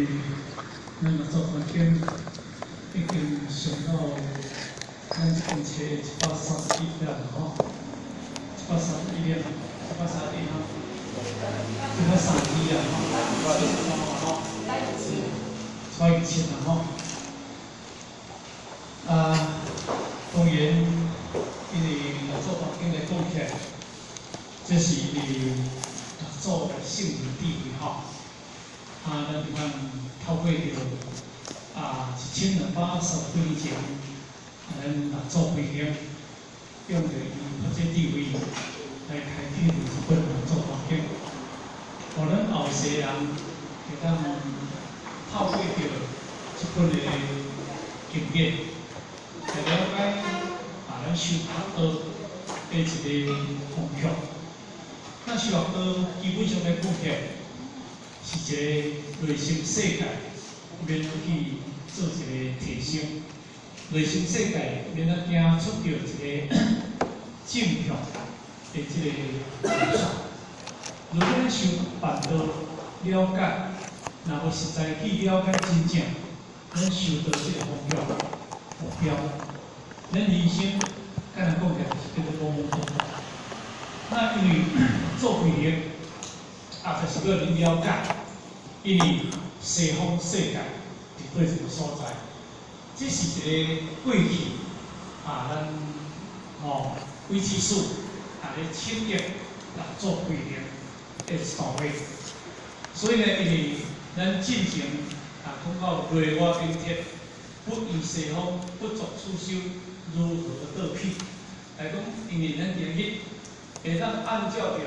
為咱六祖壇經已經上到咱這本冊131頁吼，一百三十一頁，一百三十一吼，132啊吼，73啊吼，是127啊吼。啊，當然，因為六祖壇經來講起來，這是因為六祖的聖人智慧吼。啊，咱伫看透過著啊1230幾年前，啊，咱六祖慧能用著伊佛這智慧來開啟著這本六祖壇經，予咱後世人會當透過著這本的經典，來了解啊，咱修學道的一个方向。那修學道基本上來講起來，是一个內心世界，欲按怎去做一个提升，內心世界欲按怎行出著一个正向的這个方向。如果咱修辦道了解，若無實在去了解真正咱修道這個方向目標，咱人生敢若講起來是叫做懵懵懂懂。那因為做慧能，啊，就是欲恁了解，因為西方世界佇佗一个所在，這是一個過去啊，咱吼鬼志師啊咧請益六祖慧能的一段話。所以呢，因為咱進前啊講到內外邊鐵，不依西方，不作此修，如何得彼？來講，因為咱今日會當按照著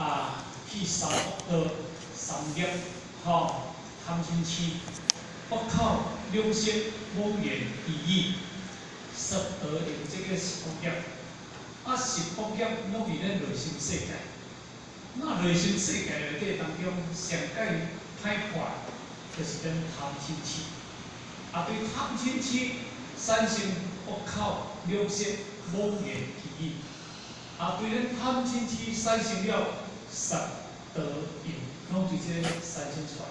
啊去三惡道、三業，吼貪嗔痴，惡口兩舌妄言綺語，十德用這个十惡業，啊十惡業攏佇咱內心世界。那內心世界內底當中，上蓋歹看，就是咱貪嗔痴。啊，對貪嗔痴產生惡口兩舌妄言綺語，啊，對咱貪嗔痴產生了十德業，攏佇這个產生出來。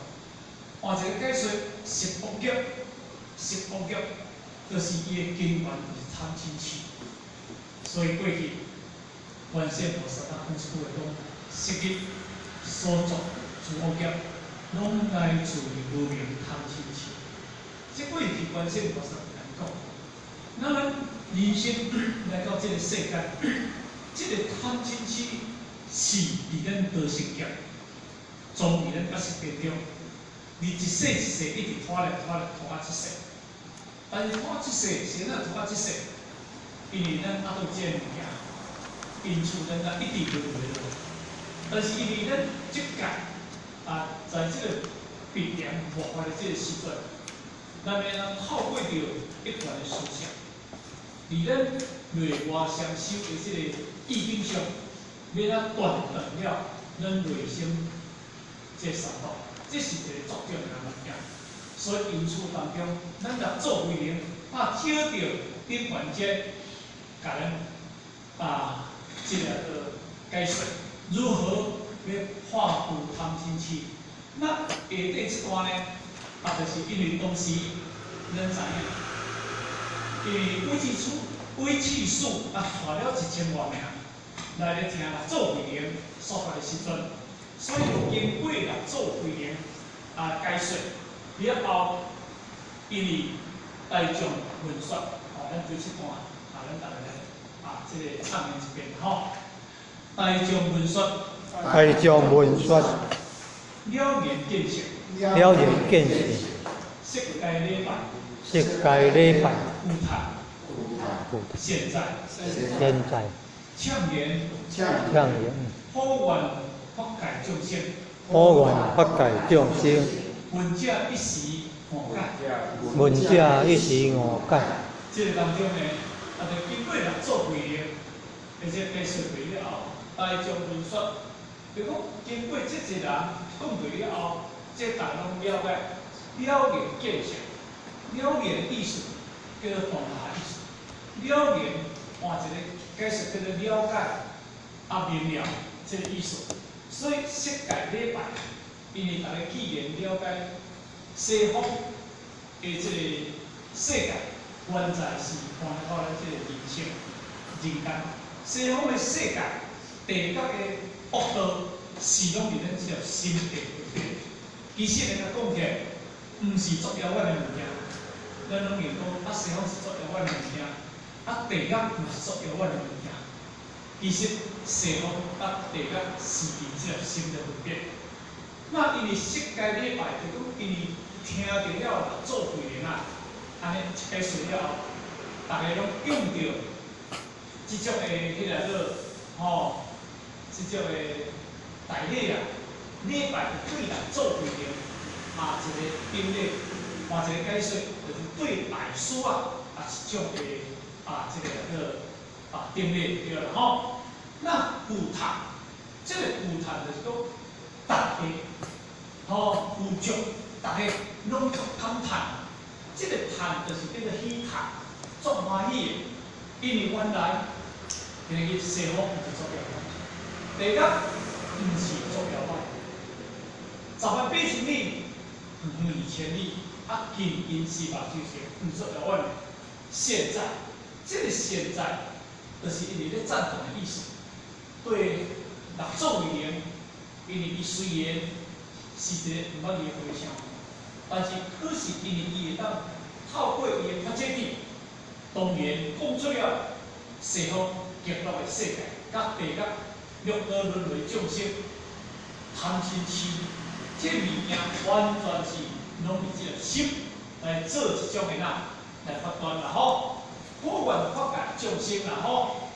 換一個解說，十惡業，十惡業，就是伊的根源，就是貪嗔痴。所以過去觀世菩薩他講一句話講：昔日所作諸惡業，攏來自於無明貪嗔痴。這過去觀世菩薩來講，那咱人生來到這個世間，這個貪嗔痴是佇咱道成業，藏佇咱八識田中，佇一世一世一直拖來拖來拖到這世。但是拖這世是按怎拖到這世？因為咱猶閣有這个物件，因此咱才一直輪迴落來。但是因為咱這屆啊，在這個彼緣末法的這個時陣，咱欲按怎透過著一貫的思想，佇咱內外雙修的這個意境上，欲按怎斷斷了咱內心這個三毒，這是一個足重要的物件。所以因此當中，咱六祖慧能啊，招著頂懸者，共咱啊，這个解說如何欲化除貪嗔痴。那下底這段呢，啊，就是因為當時咱知影，因為韋刺史啊，帶了1000外名來咧聽六祖慧能說法的時陣，所以經過六祖慧能啊解說了後，因為大眾聞說，吼，咱對這段啊，咱逐家來啊，這个唱念一遍吼。大眾聞說，大眾聞說，了然見性，了然見性，悉皆禮拜，悉皆禮拜，有塔，現在，現在，暢言，暢言，普願法界眾生，普願法界眾生，聞者一時悟解，聞者一時悟解。這個當中呢，啊，就經過六祖慧能，而且解說過了後，大眾聞說，就講經過這濟人講過了後，這大家攏了解，了然見性，了然的意思叫做當下意思，了然換一個解釋叫做了解啊明了這個意思，所以悉皆禮拜，因為大家既然了解西方的這個世界，原在是看到咱這個人生人間，西方的世界，地獄的惡道是攏佇咱這條心地內底。其實來共講起來，毋是足遙遠的物件。咱攏會講啊，西方是足遙遠的物件，啊，地獄嘛是足遙遠的物件。其實西方佮地獄是佇這條心的分別。那因為釋迦禮拜，就講因為聽著了六祖慧能啊，按呢一解說了後，逐家攏用著這種的彼个做吼，這種的大禮啊，禮拜就對六祖慧能嘛一個頂禮，嘛一個解說，就是對大師啊啊一種的啊這個叫啊頂禮對啦吼。那富嘆，這個富嘆就是講逐家吼富足，逐家攏足感嘆。這個嘆就是叫做喜嘆，足歡喜的，因為原來今日西方毋是足遙遠，地獄毋是足遙遠，10萬八千里，遠遠二千里，啊，近近四百周程，毋足遙遠的。現在，這個現在，就是因為咧讚嘆的意思。對六祖而言，因為伊雖然是一個毋捌字的和尚，但是可是因為伊會當透過伊的發這智，當然講出了西方極樂的世界，佮地獄六道輪迴眾生貪嗔痴，這物件完全是攏佇這個心來做一種的哪來發端啦吼，普願法界眾生啦吼，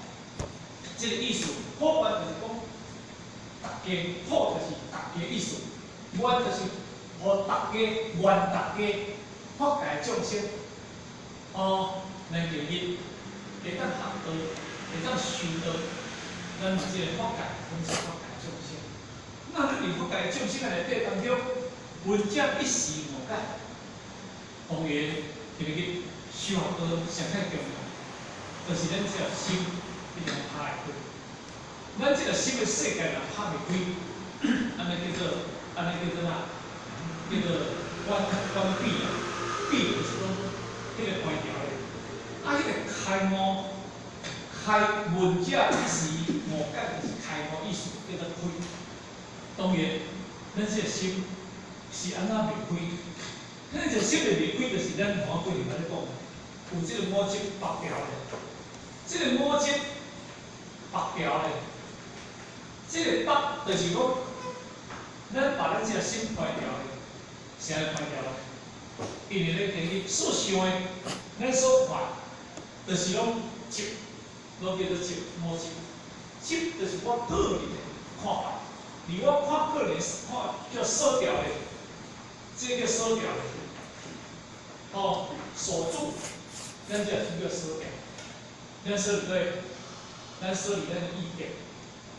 這個意思，普願就是講大家，普就是大家意思，願就是予大家願大家法界眾生，哦，來今日會當學道，會當修道，咱嘛這個法界攏是法界眾生。那咱佇法界眾生的內底當中，聞者一時誤解，當然，今日修學道上較重要，就是咱這個心一定要拍會開。咱這個心的世界若拍袂開，按呢叫做，按呢叫做啥？叫做關關閉啊，閉就是講彼個關掉的。啊，彼個開悟，開聞者一時誤解，就是開悟意思，叫做開。當然，咱這個心是按怎袂開？咱這個心的袂開，就是咱頭仔幾日咧講，有這個五執縛牢的，這個五執縛牢的，這個縛就是講，咱把咱這個心關牢的，啥來關牢的？因為咧，第一所想的，咱所看，就是攏執，攏叫做執五執。執就是我個人的看法，而我看個人看叫鎖牢的，這個叫鎖牢的，哦，鎖住，咱這個叫鎖牢。咱鎖佇佗，咱鎖佇咱的意見，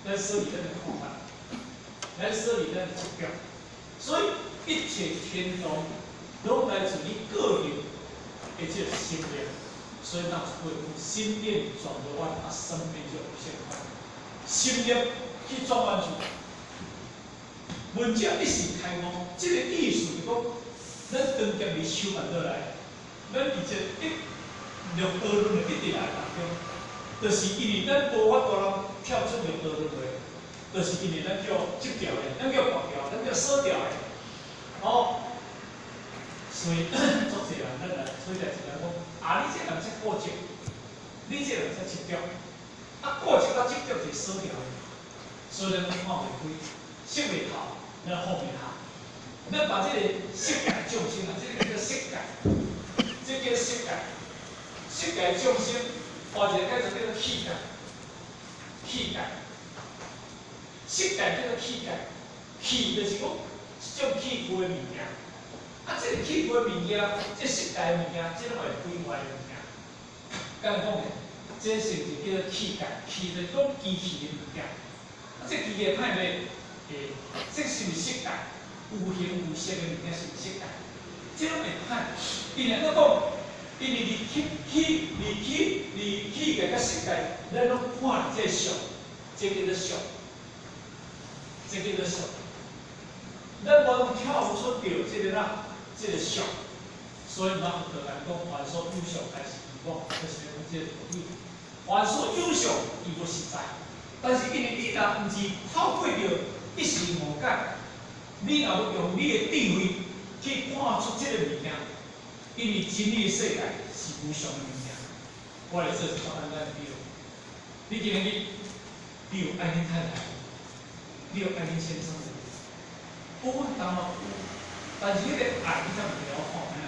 咱鎖佇咱的看法，咱鎖佇咱的執著。所以一切天動攏來自你個人的這個心念。所以咱有一句講：心念轉個彎，啊，生命就無限寬。心念去轉彎處，聞者一時開悟。這個意思就講，咱長期未修辦落來，咱佇這一六道輪迴一直來當中，就是因為咱無法度通跳出六道輪迴，就是因為咱叫執著的，咱叫縛牢，咱叫鎖牢的，哦。所以足濟人咱來，所以來一人講，啊，你這人遮固執，你這人遮執著，啊，固執佮執著是鎖牢的，所以咱看袂開，識袂透，咱放袂下。咱把這個色界眾生啊，這個叫色界，這個叫色界，色界眾生，換一個解做叫做器界，器界，色界叫做器界，器就是講一種器具的物件。啊，這個器具的物件，這色界的物件，這攏會毀壞的物件。敢講的，這是就叫做器界，器就是講機器的物件。啊，這機器歹袂？會，這是毋是色界？有形有色的物件是毋是色界？這攏會歹。因為按怎講？因為佇器器佇器佇器界佮色界，咱攏看這個相，這叫做相，這叫做相。咱無跳出著這个啦，這个相，所以咱就來講，凡所有相，皆是虛妄，就是講這个道理。凡所有相，伊無實在。但是因為你若毋是透過著一時誤解，你若欲用你的智慧去看出這个物件，因為真理的世界是無常的物件。我來做一個簡單的比喻，你今日你有愛恁太太，你有愛恁先生無？有，當然有，但是彼个愛你才毋會曉看呢。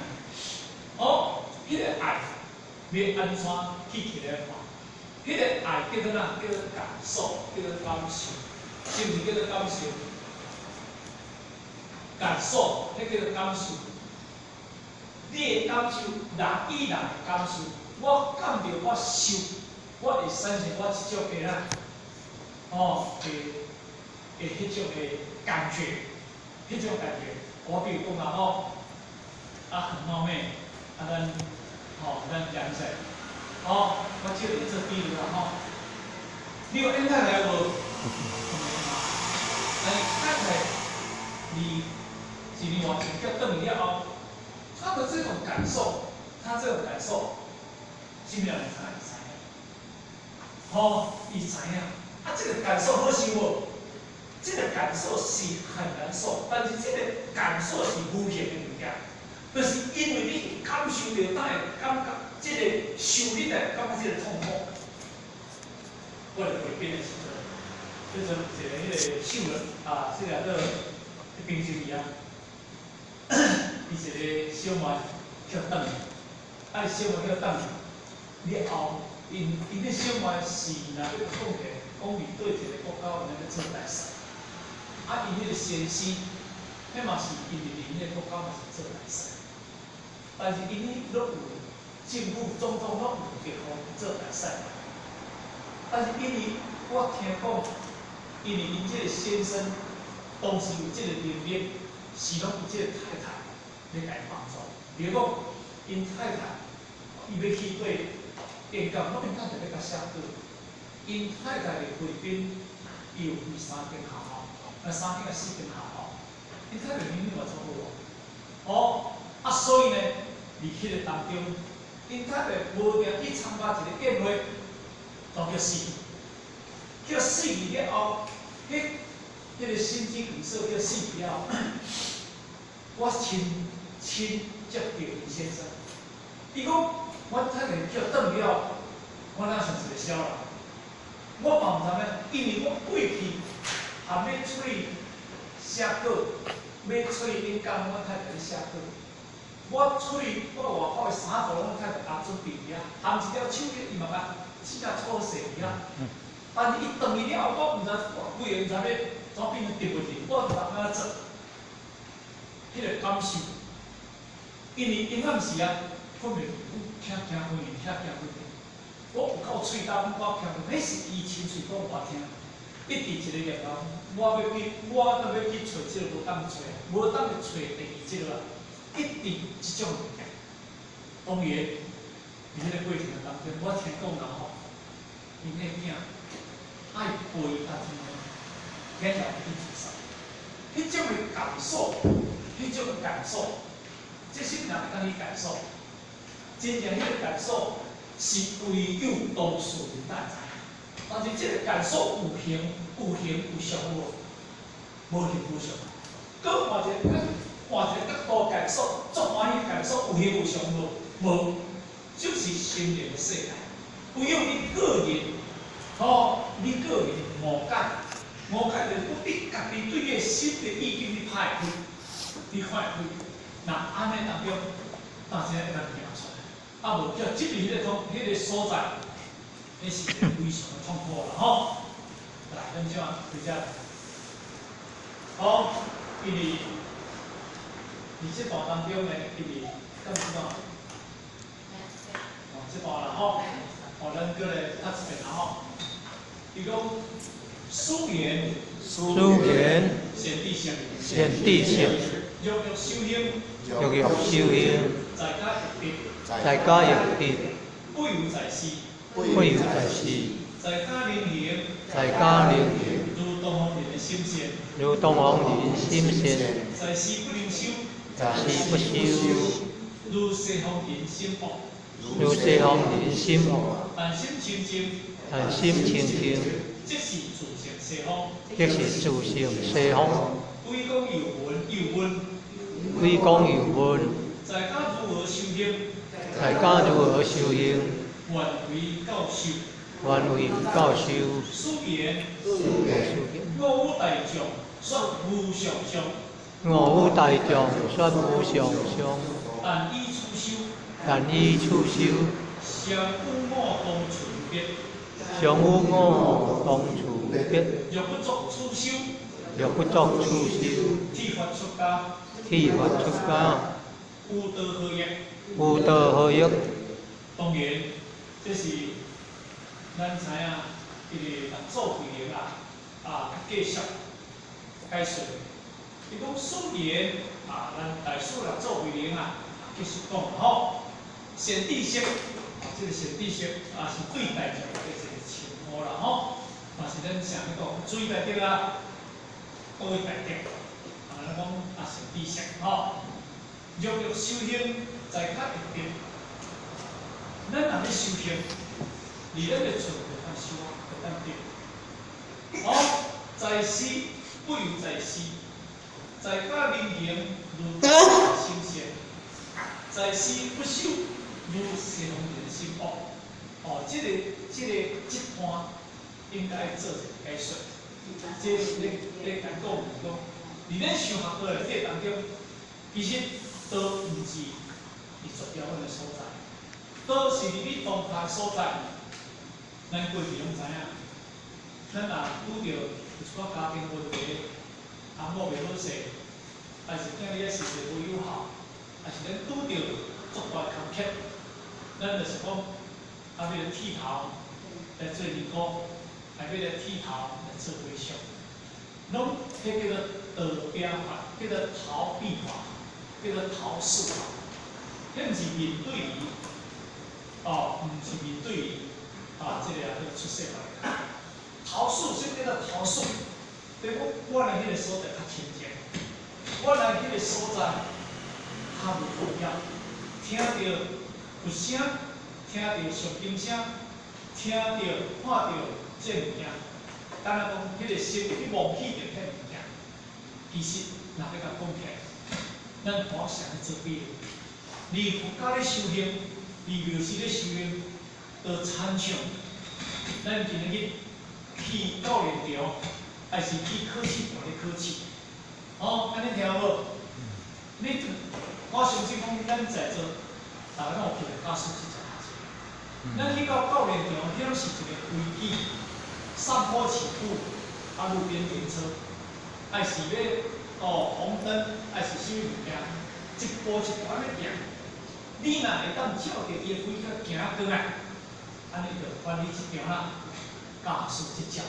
哦，彼个愛欲按怎去起來看？彼个愛叫做哪？叫做感受，叫做感受，是毋是叫做感受？感受，彼叫做感受。你的感受，人與人的感受，我感著我受，我會產生我這種的啦，哦，的的彼種的感覺，彼種感覺。我比如講啊，吼，啊，很冒昧，啊，咱，吼，咱講者，吼，我借你做比喻啦，吼，你有緣太太無？但是太太，你一年外前叫轉去了後，他的這種感受，他這種感受，啥物人會知？伊知影，吼，伊知影，啊，這個感受好受無？這個感受是很難受，但是這個感受是無形的物件，就是因為你感受著，才會感覺這個受，你才會感覺這個痛苦。我佇菲律賓的時陣，彼陣有一個彼個秀人啊，這個叫做冰秀伊啊，伊一個小妹叫轉去，啊，小妹叫轉去，了後，𪜶𪜶的小妹是若欲講起來，講佇佗一个國家有咧做大使，啊，𪜶彼個先生，彼嘛是𪜶佇𪜶彼个國家嘛是做大使，但是𪜶彼攏有政府總統攏有地方做大使，但是因為我聽講，因為𪜶這個先生當時有這個能力，是攏有這個太太咧共伊幫助。比如講，𪜶太太伊欲去對演講，攏𪜶太太咧共寫稿。𪜶太太佇菲律賓，伊有開三間學校，啊三間抑四間學校，𪜶太太能力嘛足好哦。哦，啊所以呢，佇彼個當中，𪜶太太無定去參加一個宴會，就叫死，叫死去了後，彼個心肌梗塞叫死去了後，我親親接著𪜶先生，伊講，阮太太叫轉去了，我哪像一個痟人？我嘛毋知影，因為我過去含欲出去寫稿，欲出去演講，阮太太咧寫稿。我出去，我外口的衫褲攏阮太太阿準備佇遐，含一條手巾伊嘛共四只草勢佇遐。但是伊轉去了後，我毋知，我規个毋知欲怎變成特物去，我毋知按怎做。彼个感受，因為陰暗時啊，睏袂去，聽聽昏去，聽聽昏去。我有夠喙焦，我聽彼是伊親喙講予我聽。一直一個念頭，我欲去，我若欲去揣這个無當揣，無當去揣第二這个啦。一直這種物件，當然，佇彼個過程當中，我聽講啦吼，𪜶的囝愛陪他怎樣，囝也去自殺。彼種的感受，彼種的感受，這啥物人會當去感受？真正彼個感受是唯有當事人才會知。但是這個感受有形有形有相無？無形無相。閣換一個，換一個角度感受，足歡喜的感受有形有相無？無，就是心靈的世界。唯有你個人，吼，你個人的誤解，誤解就是講你家己對你的心的意境你拍會開，你看會開。若按呢當中，大家會當行出來。啊，無叫進入彼个痛，彼个所在，彼是一個非常的痛苦啦，吼。來，咱這回家。好，因為佇這段當中呢，因為敢這段？哦，這段啦吼，哦，咱閣來讀一遍啦吼。伊講，師言，師言，賢弟聖，賢弟聖，若欲修行，若欲修行，在家亦得，在家亦得，不由在師，不由在師，在家能行，在家能行，如東方人的心善，如東方人心善，在師不能修，在師不修；如西方人心惡，如西方人心惡，但心清淨，但心清淨，即是自性西方。即是自性西方。歸講又問又問，歸講又問，在家如何修行？在家如何修行？願為教授。願為教授。師言，修行。我與大眾說無上相，我與大眾說無上相，但以此修，但以此修，常與我同處別。常與我同處別。若不作此修，若不作此修，剃髮出家，剃髮出家，有道何益？有道何益？當然，這是咱知影，彼個六祖慧能啊，繼續解說。伊講師言啊，咱大師六祖慧能啊，繼續講吼，善知識，這個善知識啊，是對大眾的一個稱呼啦吼，嘛是咱常咧講，諸位大德啊，各位大德，咱講啊善知識吼，若欲修行，在家一定。咱若欲修行，佇咱的厝就通修啊，就當得。哦，在師不如在師，在家人行如心善，在師不修如西方人心惡。哦，這段應該做一個解說。這咧咧講是講，佇咱修學道的這當中，其實都毋是佇坐標阮的所在。倒是佇你當下所在，咱過去攏知影。咱若拄著有一寡家庭問題，翁某袂好勢，還是囝兒仔成績無有效，還是咱拄著足大坎坷，咱就是講，欲來剃頭來做尼姑，還欲來剃頭來做和尚，攏彼叫做逃避法，叫做逃避法，叫做逃世法，彼毋是面對伊。哦，毋是面對伊，這個啊叫出世法。逃世，啥物叫做逃世？對我，我來彼個所在較清靜，我來彼個所在較無煩擾，聽著佛聲，聽著誦經聲，聽著看著這物件，敢若講彼個心去忘記著彼物件。其實，若欲共講起來，咱佛啥咧做比喻？離佛教咧修行，離廟寺咧修行，就親像咱今仔日去教練場，還是去考試場咧考試。哦，按呢聽無？你我相信講，咱在座逐家攏有去過教師試食較濟。咱去到教練場，彼攏是一個規矩，上坡起步，路邊停車，還是欲哦紅燈，還是啥物物件，一步一步按呢行。你若會當照著伊的規矩行過來，按呢就辦理這場啦，駕駛執照，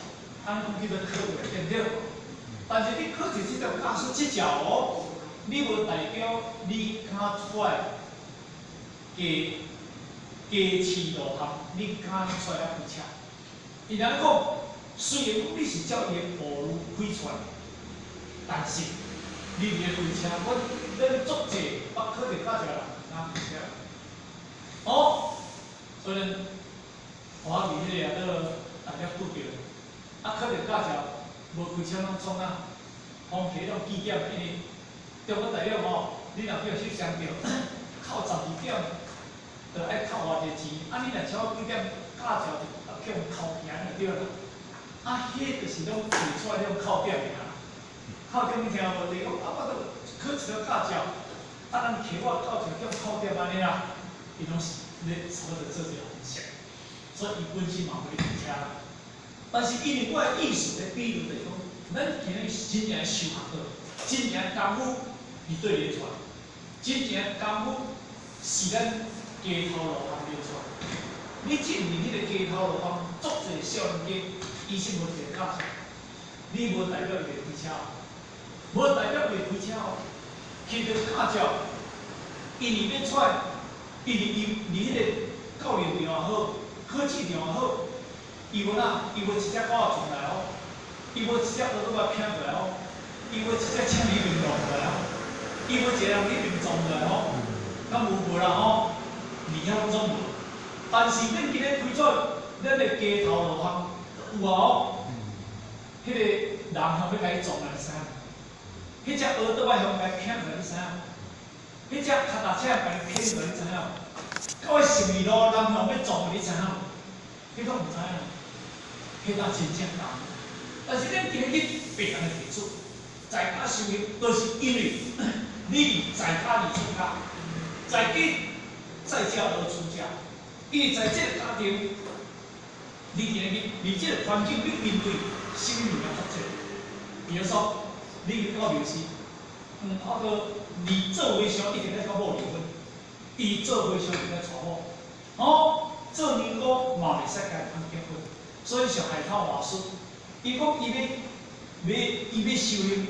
按呢講叫做考著對毋對？但是你考著這張駕駛執照哦，你無代表你敢出來街街市路巷，你敢出來開車。伊按呢講，雖然講你是照伊的步驟開出來，但是你佇咧開車，阮咱足濟捌考著駕照人敢開車。哦，所以咱我佇彼個啊，倒大家拄著，考著駕照無開車攏創啊，風起攏記點，因為中國大陸吼，你若叫翕相著，扣12點，就愛扣偌濟錢，你若超過幾點，駕照就去予扣起來就對啦。彼就是攏提出來迄種扣點的啊。扣點你聽無？就是講我著考一張駕照，人摕我駕照叫扣點按呢啦，伊攏是咧差不多做這個方式，所以伊本身嘛無咧開車啦。但是因為我的意思咧，比如就是講，咱今日真正修學道，真正功夫佇對練出來，真正功夫是咱街頭路巷練出來。你進入彼個街頭路巷，足濟少年家，伊是無一個駕照，你無代表伊會開車，無代表伊會開車哦。摕著駕照，因為欲出來，因為伊佇彼個教練場也好，考試場也好，伊無哪，伊無一隻狗仔進來哦。伊無一隻蚵仔拚過來哦，伊無一隻車裡面落過來哦，伊無一個人裡面撞過來哦，敢有無啦吼？二遐攏總無。但是咱今日開做咱的街頭路巷有啊哦，彼個人向欲共伊撞來，你知影？彼隻蚵仔向共伊拚過來，你知影？彼隻跤踏車共伊牽過來，你知影？到尾十二路人向欲撞，你知影？彼攏毋知影，彼搭真正重。但是咱今日去別人的地主，在家修行，就是因為你在家而出家，在家在家而出家，因為在這個家庭，你今日去，你這個環境，你面對啥物物件較濟？比如說，你去到廟寺，啊閣你做和尚一定愛佮某離婚，伊做和尚一定愛娶某，哦，做尼姑嘛袂使共人結婚，所以像海濤法師，伊講伊欲修行，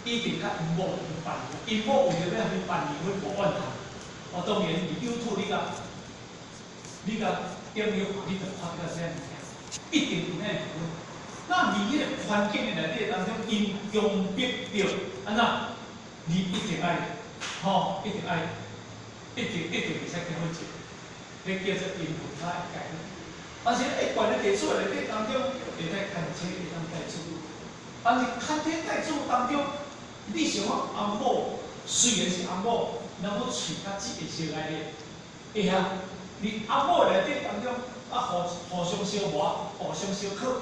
一定佮𪜶某去辦離婚，𪜶某為著欲予伊辦離婚無怨嘆。哦，當然佇 YouTube 你共點去看，你就看到這物件，一定有那離婚。那佇彼個環境的內底當中，𪜶強迫著按怎？你一定愛，吼，一定愛，一定袂使結婚證，彼叫做因佛才會解。但是一般的地主內底當中，會使牽車會當帶主。但是牽車帶主當中，你想講翁某雖然是翁某，人講喙較舌會相愛的，會啊，佇翁某內底當中，啊互相相磨，互相相考，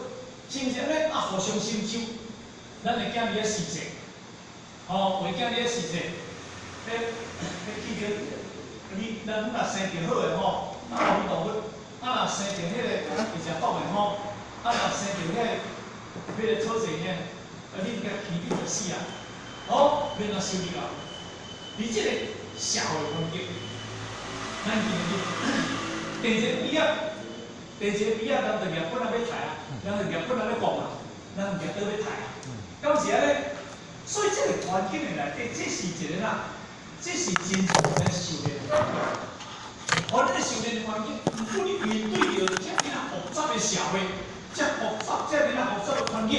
是毋是按呢？啊互相成就，咱的囝兒咧試者，吼，為囝兒咧試者，彼去著，你咱若生著好的吼，啊阿彌陀佛，啊若生著彼個會食講的吼，啊若生著彼個討債的，啊你共起頂就死啊！好，欲按怎修理啊？佇這個社會環境，咱今日第一個比仔，第一個比仔，人就舉棍仔欲刣啊，人就舉棍仔欲摃啊，人就舉刀欲刣啊，敢是按呢？所以這個環境的內底，這是一個哪？這是真正咱修煉的環境。予咱修煉的環境，毋過你面對著遮爾複雜的社會，遮複雜、遮爾複雜的環境，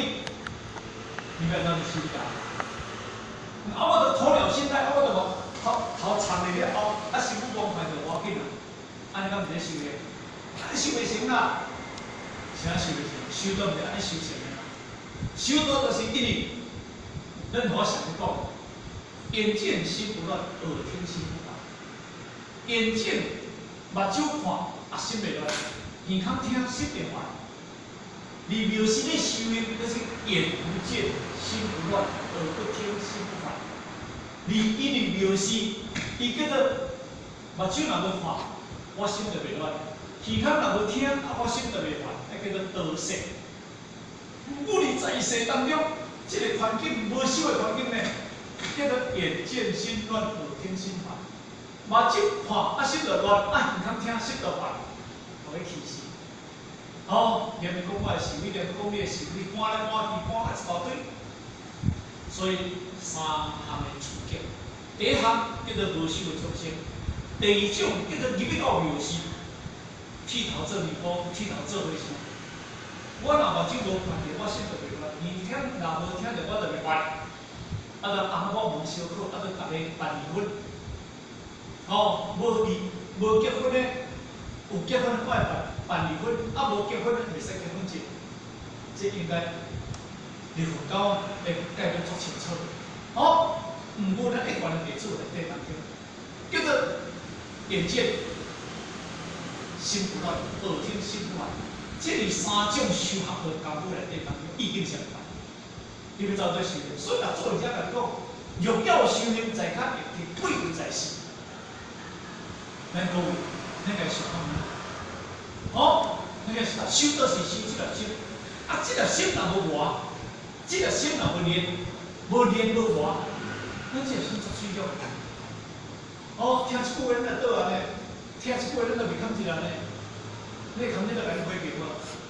你欲按怎去修煉？啊，我著鴕鳥心態，啊，我著無頭頭藏佇了後，啊，師母講看著無要緊啊，按呢敢毋是咧修煉？按呢修袂成啦，啥修袂成？修道毋是按呢修成的啦。修道就是因為，咱我常講，眼見心不亂，耳聽心不煩。眼見目睭看，啊心袂亂；耳孔聽，心袂煩。你廟寺咧修行，就是眼不見心不亂，耳不聽心不煩。你因為廟寺，伊叫做目睭若無看，我心就袂亂；耳孔若無聽，啊我心就袂煩，彼叫做道色。毋過你在世當中，這個環境無修的環境呢，叫做眼見心亂，耳聽心煩。目睭看，啊心就亂；啊耳孔聽，心就煩，予伊氣死。哦，連講我的是非，連講你的是非，搬來搬去，搬啊一大堆。所以三項的處境，第一項叫做無修的眾生，第二種叫做入去到廟寺，剃頭做尼姑，剃頭做和尚。我若目睭無看著，我心就袂亂；耳聽若無聽著，我就袂煩。啊，就翁某問相好，啊，就逐家辦離婚。哦，無離無結婚的，有結婚的我會辦離婚，啊無結婚的袂使結婚證。這應該佇佛教會解得足清楚。哦，毋過咱一般的地主內底當中，叫做眼見心不亂，耳聽心不煩。這是三種修學的功夫內底當中，已經相同。你欲走做修煉，所以若做人家共你講，若要修行在家，亦貴有在世。咱各位，咱該想看覓？哦，咱該修倒是修這粒心，啊，這粒心若無磨，這粒心若無練，無練無磨，咱這粒心足脆弱。哦，聽一句話咱就倒按呢，聽一句話咱就袂囥一人呢。你囥你就共你批評無？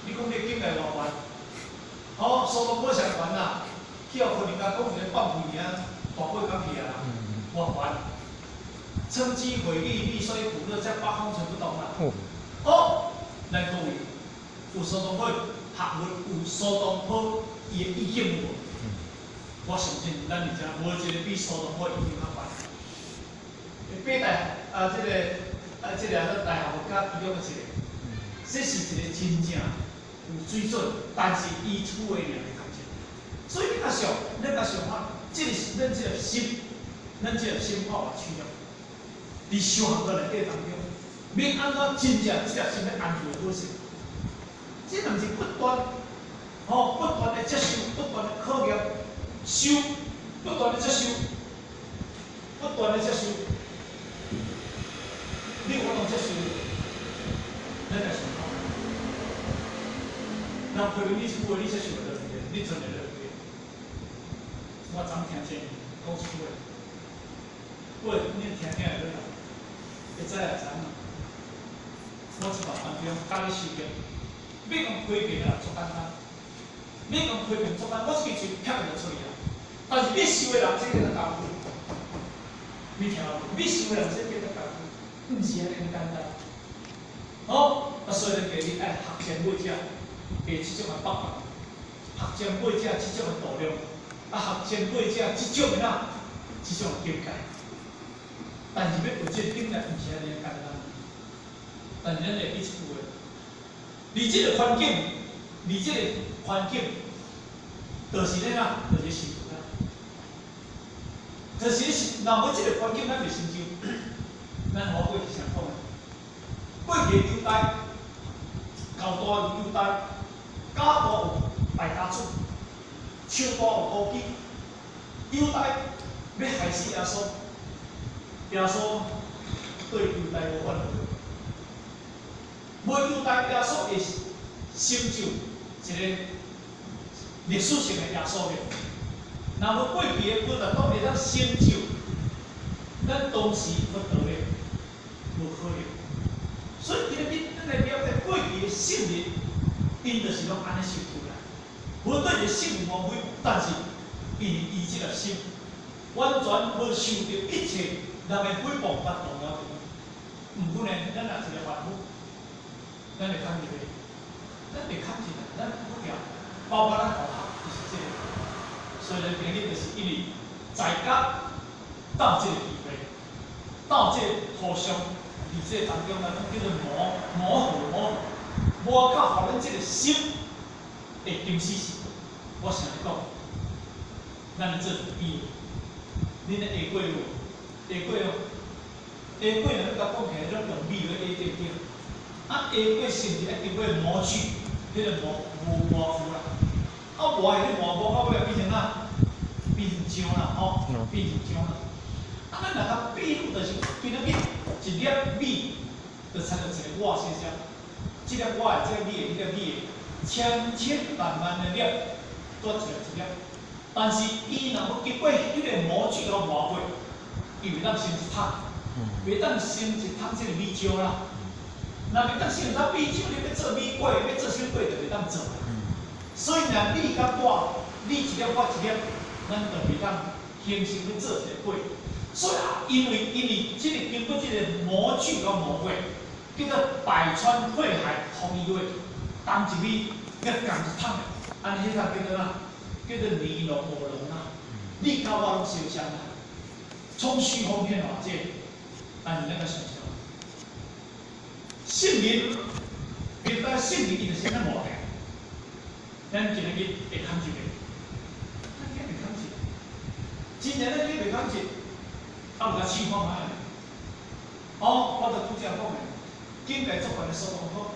你講你境界偌懸？哦，蘇東坡上懸啦，去予昆人家講一个放屁爾，大尾講去啊啦，偌懸。乘機毀譽，利衰苦樂，在八方存不動啦。哦，咱各位有蘇東坡，學問有蘇東坡伊的意境無？我相信咱佇遮無一個比蘇東坡意境較懸。八大啊，這個啊，這個啊，大學問家其中的一個，這是一個真正有水準，但是伊處的爾的工程。所以你若想，咱若想看，這個是咱這個心，咱這個心破瓦取了，佇修行的內底當中，欲按怎真正這粒心欲安住好勢？這毋是不斷，吼，不斷的接受，不斷的考驗，修，不斷的接受，不斷的接受，你有法度接受，咱來想看。人批評你一句話，你接受會落去？你吞會落去？我昨聽見講一句話，喂，你聽聽會落來，會知也知影。我這擺當中教你修行，欲講批評啊，足簡單；欲講批評足簡單，我一支喙啪就出去啊。但是欲修的人，這叫做功夫。你聽無？欲修的人，這叫做功夫，毋是按呢簡單。好，啊，所以咱今日愛學前輩者的這種的北法，學前輩者這種的度量，啊，學前輩者這種的哪，這種的境界。但是欲學這個境界，毋是按呢簡單。但是咱會記一句話：佇這個環境，佇這個環境，就是咧哪，就是成就啦。就是你若無這個環境，咱袂成就。咱我過去啥講的？過去的猶大，厚大有猶大，家大有敗家子，樹大有枯枝。猶大欲害死耶穌，耶穌對猶大無怨悔。無猶大，耶穌會成就一個歷史性的耶穌的。若無過去的佛陀都會當成就，咱當時佛道的無可能。所以今日咱來了解過去的聖人，𪜶就是攏按呢修出來。無對一個聖人無非，但是因為伊這個心完全無受著一切人的誹謗佮動搖。毋過呢，咱若一個凡夫，咱會看一個，咱會看一個，咱不條，包括咱同學就是這個。所以咱今日就是因為在家到這個機會，到這個土上，佇這個當中，咱叫做磨磨合磨合，磨到予咱這個心會金絲絲。我想你講，咱來做比喻，恁的下粿有無？下粿哦，下粿若欲共講起來，攏用米來下對不對？啊，下粿是毋是愛經過模具？彼個模模模具啦，啊磨的磨磨到尾變成哪？變成漿啦，吼，變成漿啦。啊，咱若共比喻就是，比如一粒米，就親像一個我先生，這粒我的，這粒米的，彼粒米的，千千萬萬的粒，做一粒一粒。但是伊若無經過彼個模具共磨過，伊袂當成一桶，袂當成一桶這個米漿啦。若袂當成一桶米漿，你欲做米粿，欲做啥粿就袂當做啦。所以若你佮我，你一粒我一粒，咱就袂當形成欲做一個粿。所以啊，因為這個經過這個模具共磨過，叫做百川匯海同一話，同一味，佮仝一桶的，按呢彼個叫做哪？叫做你儂我儂啊！你佮我攏相像啊！從虛空變偌濟，但是咱較想像，聖人，別講聖人，伊就是按呢磨的。咱今日會堪一個，咱今袂堪一，真正咱今袂堪一，啊，有共試看覓。哦，我就拄才講的，境界足懸的蘇東坡，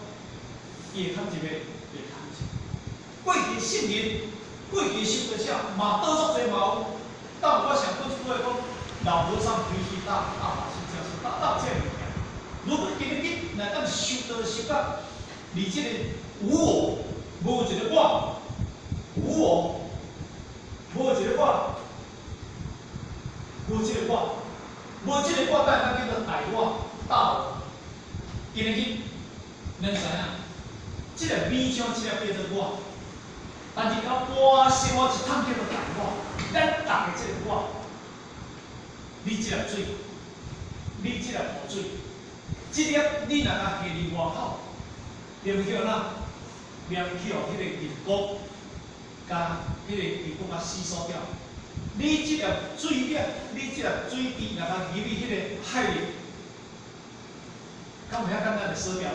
伊會堪一袂？袂堪一。過去聖人，過去修道者嘛，倒足濟嘛有。但我想講一句話講，老和尚脾氣大，大法師教授，大大這物件。如果今日若當修道修到，離這個無我，無一個我，無我，無一個我，無這個我，無這個我，咱叫做大我、大我。今日咱知影，這個米漿，這個叫做我，但是到活生活一桶叫做大我，咱逐个這個我，你這粒水，你這粒雨水，這粒你若共下佇外口，對毋對啦？掠去予彼个銀膏，共彼个銀膏共吸收掉。你這粒水粒，你這粒水滴，若共入去彼個海裡，敢有遐簡單就洗掉？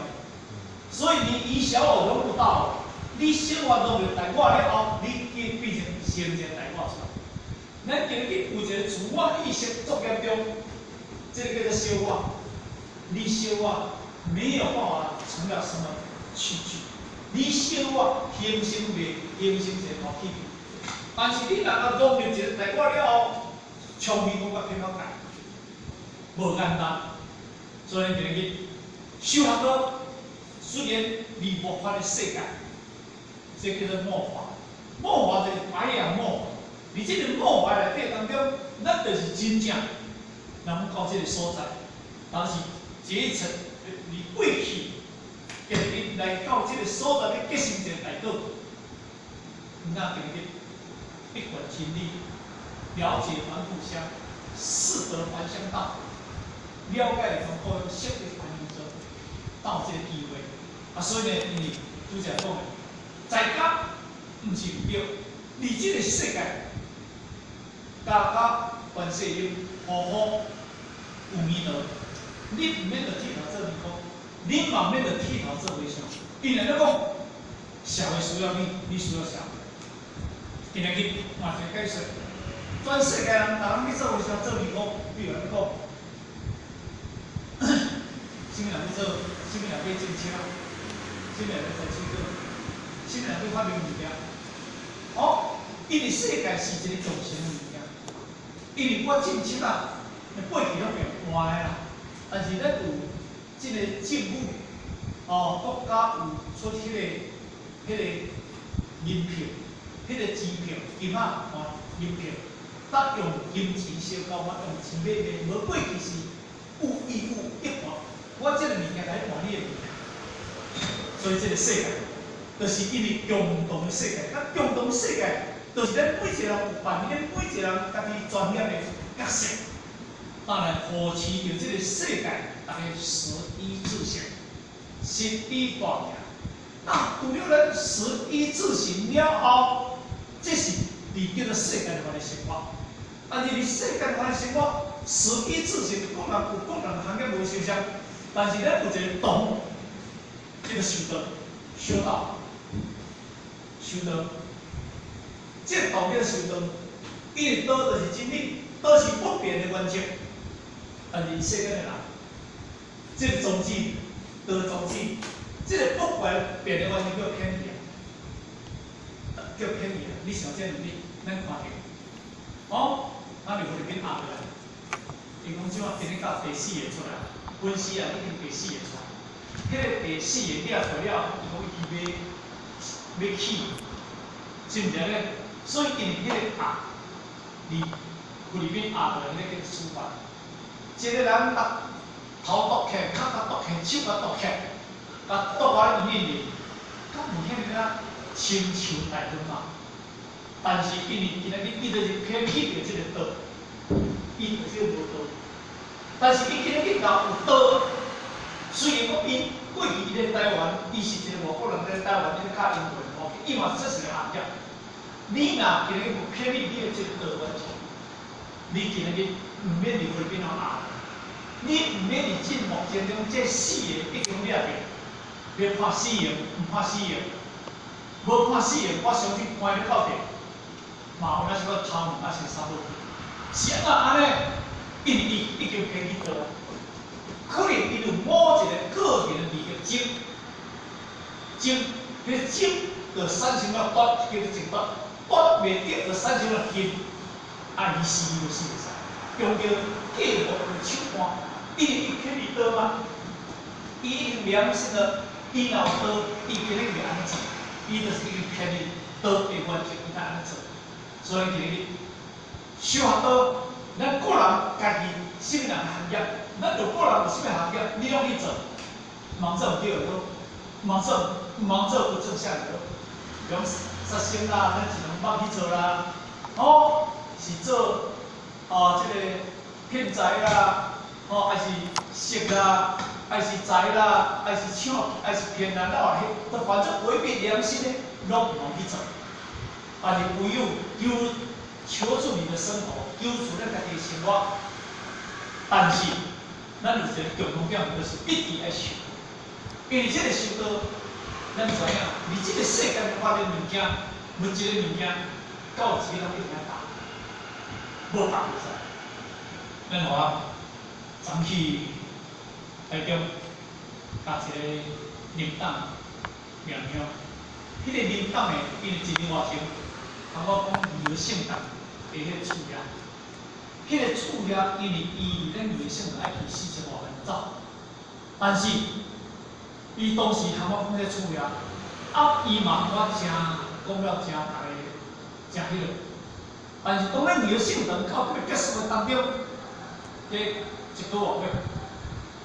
所以你以小我融入大我，你生活融入大我了後，你變成成一個大我出來。咱今日有一個自我意識作嚴重，這個叫做小我。你小我沒有辦法成了什麼器具，你小我形成袂形成一個大器具。但是你若共融入一個大我了後，聰明講甲天仔界，無簡單。所以今日修學道，雖然離末法的世界，這叫做末法。末法就是白羊末法。佇這個末法內底當中，咱就是真正人到這個所在，但是這一層佇過去，今日來到這個所在，欲結成一個大道，那今日一貫真理，了解凡夫相，識得凡相道，了解從個識得凡夫做到這個機會。啊，所以呢，因為拄才講的，在家毋是毋對，佇這個世界，家家觀世音、婆婆有彌陀，你毋免著剃頭做尼姑，你嘛毋免著剃頭做和尚。因為咧講，社會需要你，你需要社會。今日去換一個解說，全世界人，逐人去做和尚、做尼姑，比如按呢講，啥物人去做？啥物人去種車？啥物人去採水果？啥物人去發明物件？哦，因為世界是一個共生的物件。因為我種樹仔，過去攏用活的啦，但是咱有這個政府，哦，國家有出彼個銀票，彼個錢票，金仔換銀票，搭用金錢相交換，用錢買賣，無過去是物易物易換，我這個物件來換你的物件，所以這個世界，就是因為共同的世界，啊，共同世界，就是咱每一個人有扮演每一個人家己專業的角色，當來扶持著這個世界，逐家食衣住行，食衣大行。啊，除了咱食衣住行了後，這是佇叫做世間法的生活。但是佇世間法的生活，食衣住行，各人有各人行業無相像，但是咱有一個道，叫做修道，修道，修道。這個道叫做修道，因為道就是真理，道是不變的原則。但是世間的人，這個宗旨，道宗旨，這個不變的原則叫偏離，叫偏離。你想這個問題，咱看著，哦，咱佇菲律賓壓落來，伊講這馬今日到第四個出來，分屍啊已經第四個出來，彼個第四個掠出來了，伊講伊欲欲起，是毋是按呢？所以因為彼個壓，佇菲律賓壓落來，彼個叫處罰。一個人共頭剁起，跤共剁起，手共剁起，共剁到醫院裡，敢有遐爾仔親像大亨嘛？但是因為今仔日伊就是偏去著這個道，伊就是無道。但是伊今仔日若有道，雖然講伊過去伊咧台灣，伊是一個外國人咧台灣咧教英文吼，伊嘛這是個行業。你若今日有偏離你的這個道原則，你今仔日毋免佇菲律賓壓，你毋免佇進目前中這四個已經掠著，欲判死刑，毋判死刑，無判死刑，我相信關咧到底，嘛有那是個頭毛抑是啥物，是按怎按呢？因為伊已經偏去道，可能伊有某一個個人利益爭，爭，彼個爭就產生了奪，叫做爭奪，奪袂得就產生了恨，啊，伊死就死會使，用著計謀的手段，因為伊偏離道嘛，伊已經良心了，伊若有道，伊今日袂按呢做，伊就是已經偏離道的原則，伊才按呢做。所以今日修學道，咱個人家己啥物人行業，咱就個人有啥物行業，你攏去做，毋做毋對就好，毋做毋做不正向就好，比如殺生啦，咱一兩百去做啦，哦，是做哦這個騙財啦，哦，抑是色啦，愛是財啦，愛是搶，愛是騙人啦，彼反正違背良心的，攏毋通去做。但是唯有求求助你的生活，求助咱家己的生活。但是，咱有一個共同點，就是一直愛修。因為這個修道，咱知影，佇這個世間發展物件，每一個物件，到有一個人一定愛放，無放袂使。咱話昨去台中，佮一個林董念香，彼個林董的，因為一年外前，通我講劉聖誕的彼個厝遐，彼個厝遐，因為伊佇咱劉聖誕愛去4000外萬走，但是伊當時通我講這厝遐，啊，伊嘛我誠講了誠逐个誠彼落，但是當咱劉聖誕到欲結束的當中，這一個外尾，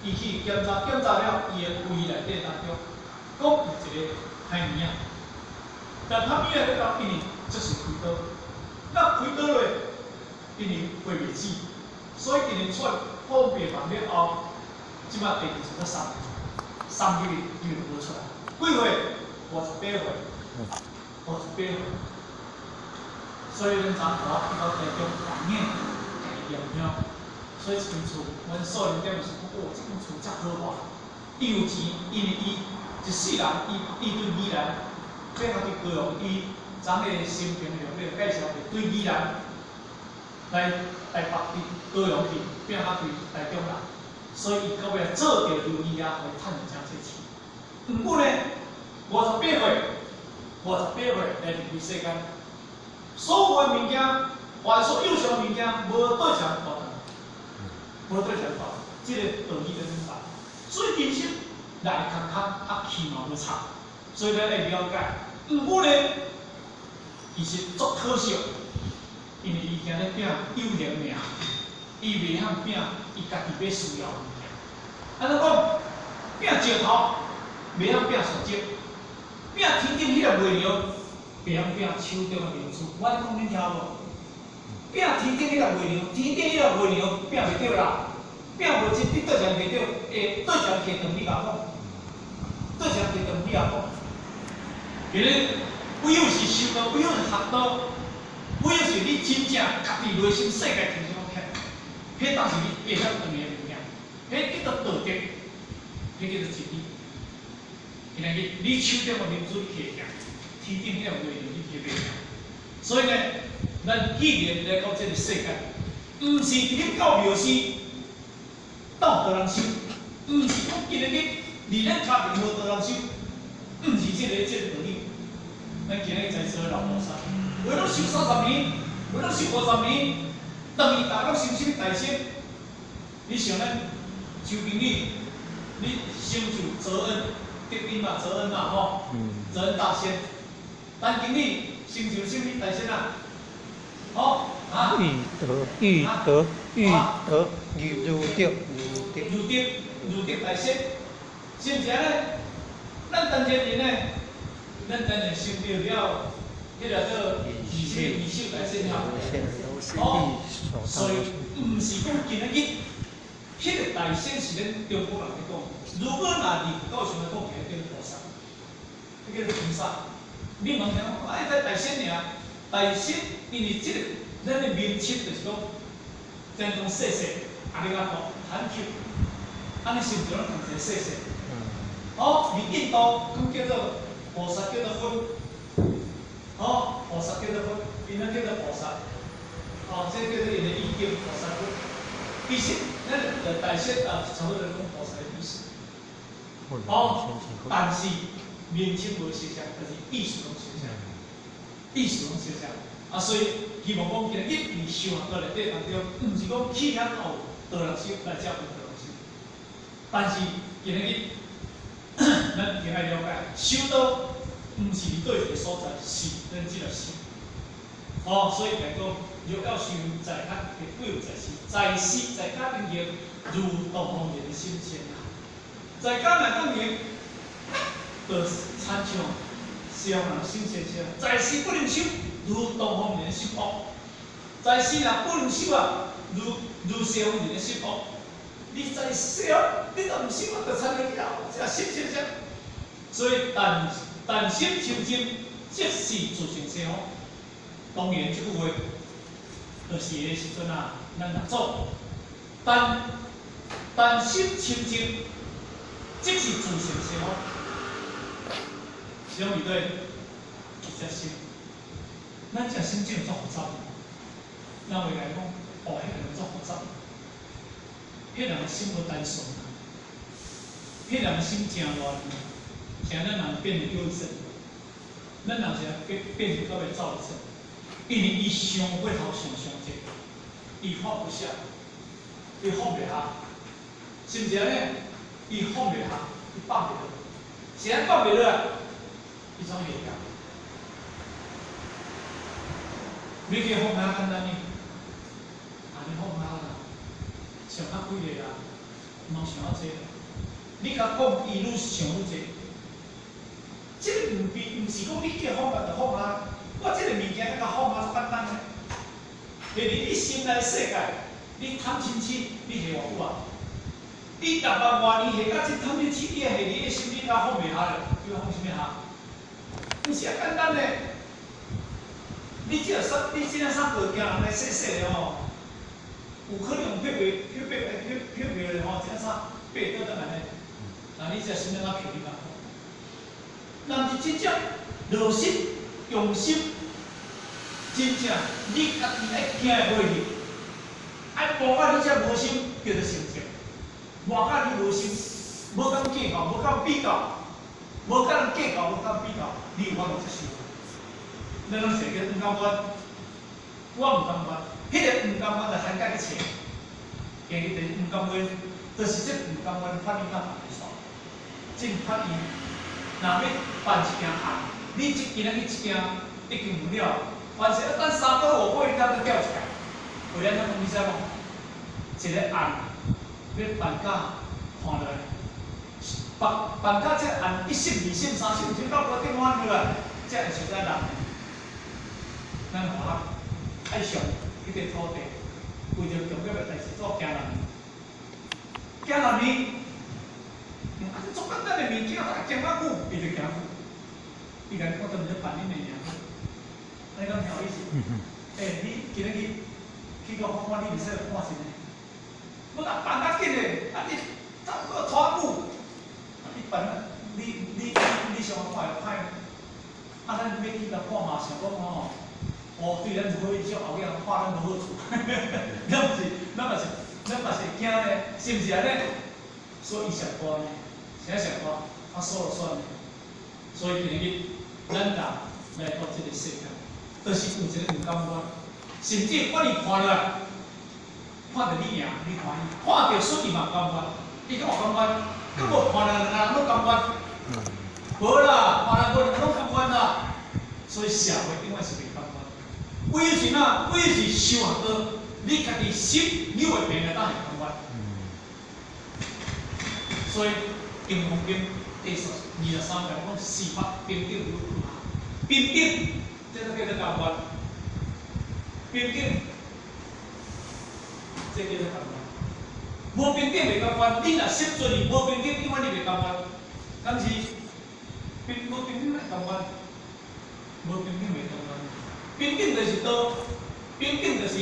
伊去檢查，檢查了伊的胃內底當中，講有一個歹物仔，但歹物仔了後，因為這是開刀，那開刀咧，因為會袂止，所以因為出放病房了後，這擺第二次閣送，送入去伊就無出來，幾歲？58歲，58歲。所以咱昨昏去到台中環境，家己念香，所以這間厝，阮素人點是講，哦，這間厝遮豪華，伊有錢，因為伊一世人，伊對宜蘭，變啊對高雄，伊昨个新朋友咧介紹者對宜蘭來台北去高雄去，變啊對台中人，所以伊到尾做著留意啊，會趁誠濟錢。毋過呢，五十八歲，五十八歲來離開世間，所有的物件，凡所有相的物件，無倒一項帶，無倒一項帶，這個道理就是明白。所以其實來較空，啊去嘛無差，所以咱愛了解。毋過呢，其實足可惜，因為伊驚咧拼有形命，伊袂曉拼伊家己欲需要的物件。按怎講？拼石頭，袂曉拼樹石；拼天頂彼粒月亮，袂曉拼手中的明珠。我咧講恁聽無？拼天頂彼粒月亮，天頂彼粒月亮拼袂著啦，拼無真，你倒一項袂著，會倒一項提轉你共講，倒一項提轉你共講。因為唯有是修道，唯有是學道，唯有是你真正家己內心世界天生起來，彼當時你會曉轉的物件，彼叫做道德，彼叫做真理。今仔日你手中的明珠你提起來，天頂彼粒月亮你提袂起。所以呢，咱既然來到這個世界，毋是佇咧到廟寺鬥道人修，毋是講今仔日佇咱家庭無道人修，毋是這個道理。咱今日在座的老菩薩，有的攏修30年，有的攏修50年，當伊大攏修啥物大仙？你想咱周經理，你成就澤恩，德音嘛，澤恩嘛吼，澤恩大仙。陳經理成就啥物大仙啊？吼啊？裕德，裕德，裕德，裕如德，如德，如德，如德大仙，是毋是按呢？咱陳前人呢？咱當然成就了，彼個叫二手大仙吼。哦，所以毋是講今仔日，彼個大仙是咱中國人咧講。如果若佇佛教上來講，彼個叫菩薩，彼叫做菩薩。你毋通聽講，哎，這大仙爾，大仙，因為這個咱的名稱就是講，真講謝謝，ありがとう，Thank you，按呢是毋是攏同一個謝謝？哦，佇印度閣叫做菩薩叫做佛，哦，菩薩叫做佛，𪜶攏叫做菩薩，哦，這叫做𪜶的意境，菩薩佛。其實，咱的大仙啊，差不多講菩薩的意思。哦，但是名稱無相像，但是意思攏相像，意思攏相像。啊，所以希望講今日佇修學道內底當中，毋是講去遐學道人修來才有道人修，但是今日咱一定愛了解，修道毋是佇佗一個所在，是咱這個心。哦，所以來講，若要修在家，唯有在師，在師在家中行，如東方人的心善啊。在家若當行，就親像西方人心善善。在師不能修，如東方人修惡。在師若不能修啊，如西方人的修惡。你在在西方，你都毋信，我就参你了，这心是啥？所以但但心清淨，即是自性西方。當然，這句話就是彼時陣啊，咱六祖但但心清淨，即是自性西方。相比對，一隻心，咱這心境足複雜。咱會來講，哦，彼個人足複雜，彼人心無單純，彼人心誠亂，像咱人變憂鬱症，咱人是變變到會躁鬱症，因為伊想過頭想傷濟，伊放不下，伊放袂下，是毋是按呢？伊放袂下，伊放袂落，是按放袂落來，伊總會曉。你去放下簡單呢？啊，你放下啦，想較幾个啦，毋通想較濟。你共講，伊愈想愈濟。這个毋比，毋是講你叫放下就放下。我這個物件，共放下足簡單的。第二，你心內世界，你貪嗔痴，你下偌久啊？你6萬外年下到這貪嗔痴，你下佇你心，你敢放袂下咧？你要放啥物下？毋是遐簡單的。你這個啥？你這個啥物件人來洗洗的吼？有可能翕袂翕袂翕翕袂落吼？這個啥爬倒轉來呢？那你這心怎票你敢講？人是真正落心用心，真正你家己愛行會過去，愛磨甲你這無心叫做成就，磨甲你無心，無敢計較，無敢比較，無佮人計較，無敢比較，你有法度接受？咱攏說叫毋甘願，我毋甘願，彼個毋甘願就涵蓋一切，今日就是毋甘願，就是這毋甘願法院甲辦會煞，進法院，若欲辦一件案，你這今仔日這件已經有了，凡是要等3個月5個月才閣調一屆，為按怎講？你知無？一個案欲辦甲看落來，辦辦甲這個案一審、二審、三審，審到高等法院來，才會實在人。咱華愛上彼個土地，為著重要的代誌做行六年，行六年，啊，這足簡單的物件，啊，行較久，伊就行久。伊共你講，都毋是辦恁的爾，按呢敢聽有意思？欸，你今日去去到法官，你袂使看真的，我若辦較緊的，啊你差不多拖久，啊你辦啊，你你你想看會歹？啊，咱欲去共看嘛，想講吼。哦，對咱無好印象，後壁看咱無好處，咱毋是，咱嘛是，咱嘛是會驚咧，是毋是按呢？所以伊上懸呢，啥上懸？他說了算呢。所以今日咱人來到這個世界，就是有一個毋甘願，甚至反而看落來，看著你贏，你歡喜；看著輸，伊嘛毋甘願，伊閣嘛甘願，閣無看兩個人攏甘願，無啦，看人無兩個攏甘願啦。所以社會永遠是袂甘願。唯有是哪？唯有是修學多，你家己心你會變來當會甘願。所以《金剛經》第23章講四法平等如平等，這個叫做甘願。平等，這叫做甘願。無平等袂甘願，你若心存伊無平等，永遠你袂甘願。敢是平無平等會甘願？無平等袂甘願。平等就是道，平等就是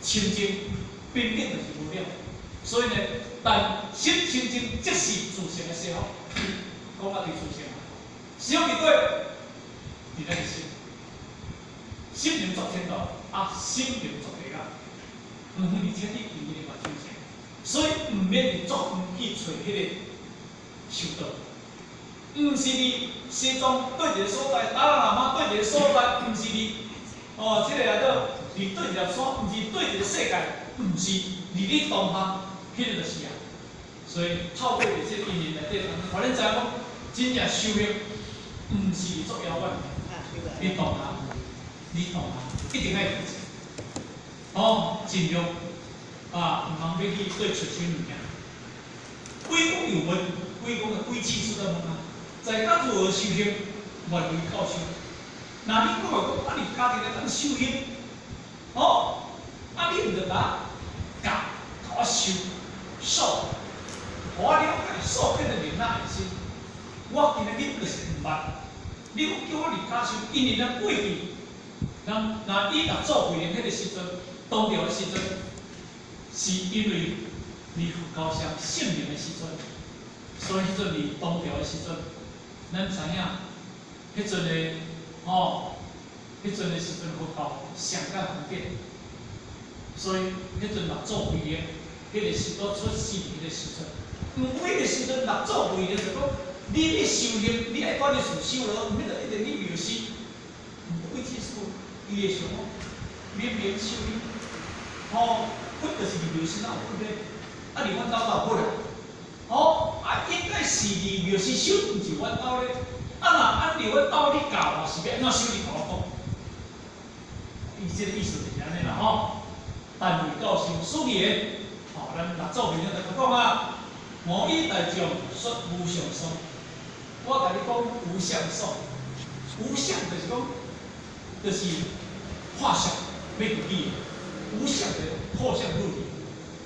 清淨，平等就是無了。所以呢，但心清淨即是自性的西方，講到佇自性，西方佇佗？佇咱的心，心能作天道，啊，心能作地獄。遠遠佇千里，遠遠佇目睭前，所以毋免佇足遠去揣彼個修道。毋是佇西藏佗一個所在，達賴喇嘛佗一個所在，毋是佇哦，這個啊做佇佗一粒山，毋是佗一個世界，毋是佇你當下，彼個就是啊。所以透過佇這個因緣內底，予恁知影講，真正修行，毋是足遙遠，你當下，你當下一定愛付出。哦，盡量啊，毋通欲去對揣啥物件。鬼公又問，鬼公的鬼氣出來問啊，在家如何修行？願為教授。若你講話講，啊，你家己來當修行，哦，啊，你毋著共教，共我修，所予我了解所變的靈哪會心。我今仔日就是毋捌，你閣叫我離家修，因為咱過去，咱若以六祖慧能彼个時陣，當朝的時陣，是因為離佛高上聖明的時陣，所以彼陣離當朝的時陣，咱知影，彼陣的吼，彼陣的時陣佛教上較方便，所以彼陣六祖慧能，彼個時拄出世彼個時陣，毋過彼個時陣六祖慧能就講，你欲修行，你愛蹛佇寺修囉，毋免著一定去廟寺。毋過這事，伊會想講，明明修行，吼，佛就是佇廟寺哪有佛咧？啊，佇阮兜哪有佛啊？吼，啊，應該是佇廟寺修，毋是阮兜咧。啊，若按佇阮兜你教我是欲按怎修？你共我講。伊這个意思就是按呢啦吼。但為教授所言，吼，咱六祖慧能就講啊，我以大眾說無相爽。我共你講無相爽，無相就是講，就是化相欲入去的，無相的破相入去。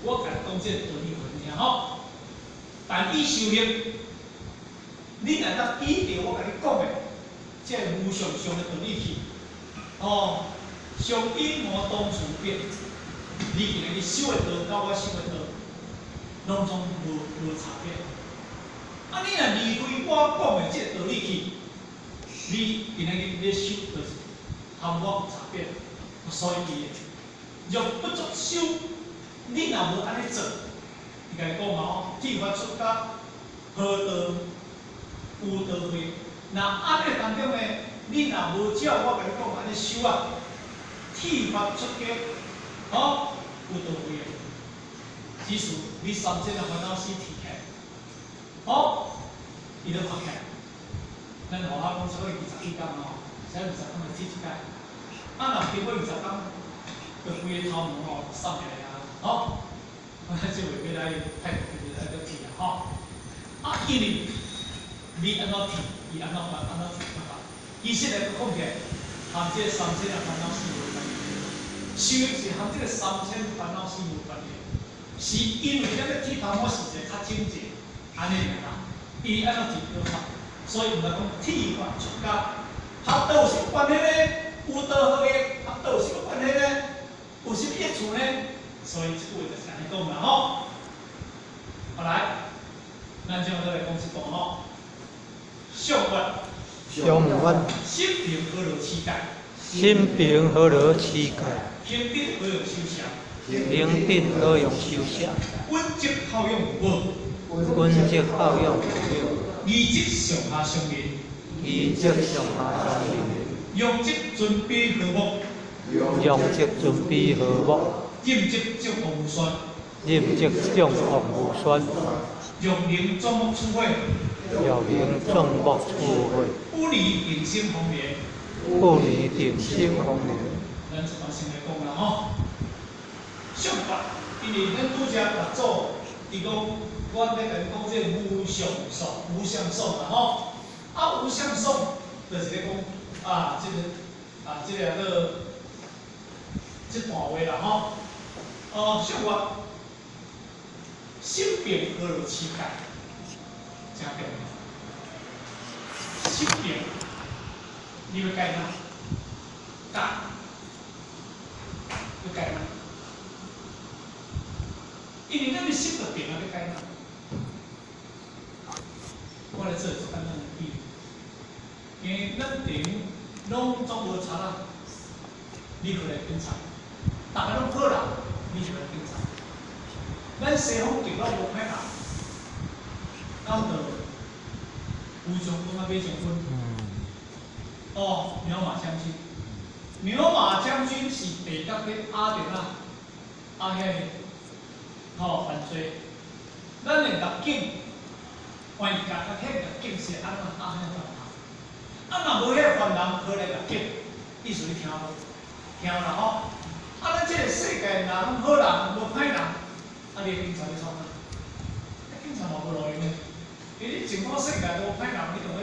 我共你講這个道理予你聽吼。但以修行，你若當依著我共你講的，這个無相相的道理去，哦，相應無當處變。你今日修的道，佮我修的道，攏總無差別。啊！你若離開我講的這个道理去，你今仔日咧修就是和我有差別。所以伊若不作修，你若無按呢做，伊共你講嘛吼，剃髮出家，何道有道慧？若按呢當中呢，你若無照我共你講按呢修啊，剃髮出家，吼，有道慧的，只是你三千的煩惱絲剃起來，吼，伊就發起來。咱學校講差不多20幾工吼，才20工就剃一擺。啊，若經過20工，就規个頭毛吼送起來啊，吼。我這回欲來泰國，就是愛閣剃啊，吼。啊，因為你按怎剃，伊按怎髮，按怎剃，按怎髮。其實來講起來，和這個三千的煩惱絲無關係。修是和這個三千煩惱絲無關係，是因為咱咧剃頭毛時陣較整齊，按呢爾啦。伊按怎剃都髮，所以毋來講剃髮出家，和道有啥物關係呢？有道何益？和道有啥物關係呢？有啥物益處呢？所以這句話就是按呢講啦吼。好來，咱這樣再來講一段吼。相願，相願，心平何如持戒？心平何如持戒？平等何用修捨？平等何用修捨？穩則孝養有無？穩則孝養有無？義則上下相連，義則上下相連。陽則尊卑和睦，陽則尊卑和睦。陰則眾惡無宣，陰則眾惡無宣。若能鑽木取火，若能鑽木取火。不離定心方便，不離定心方便。咱這段先來講啦吼。相法，因為咱拄才六祖，伊講，我欲共你講這個無相爽，無相爽啦吼。啊，無相爽，就是咧講啊，這個啊，這個叫這段話啦吼。哦，相法，心平何如持戒？誠重要。心平，你欲戒哪？戒，欲戒哪？因為咱的心就平啊，欲戒哪？我來做一個簡單的比喻，因為咱地攏總無賊仔，你去來警察，逐个攏好人，你去來警察。咱西方極樂無歹人，敢就牛將軍啊馬將軍？哦，牛馬將軍，牛馬將軍是地甲咧阿著啊，阿遐个吼犯罪。咱的逆境，萬一家較彼逆境是按怎阿遐辦法？啊，若無彼個凡人何來逆境？意思你聽無？聽啦吼！啊，咱這個世界若攏好人，無歹人，啊，你的警察欲創啥？警察嘛無路用的，因為你整個世界無歹人，你當咧，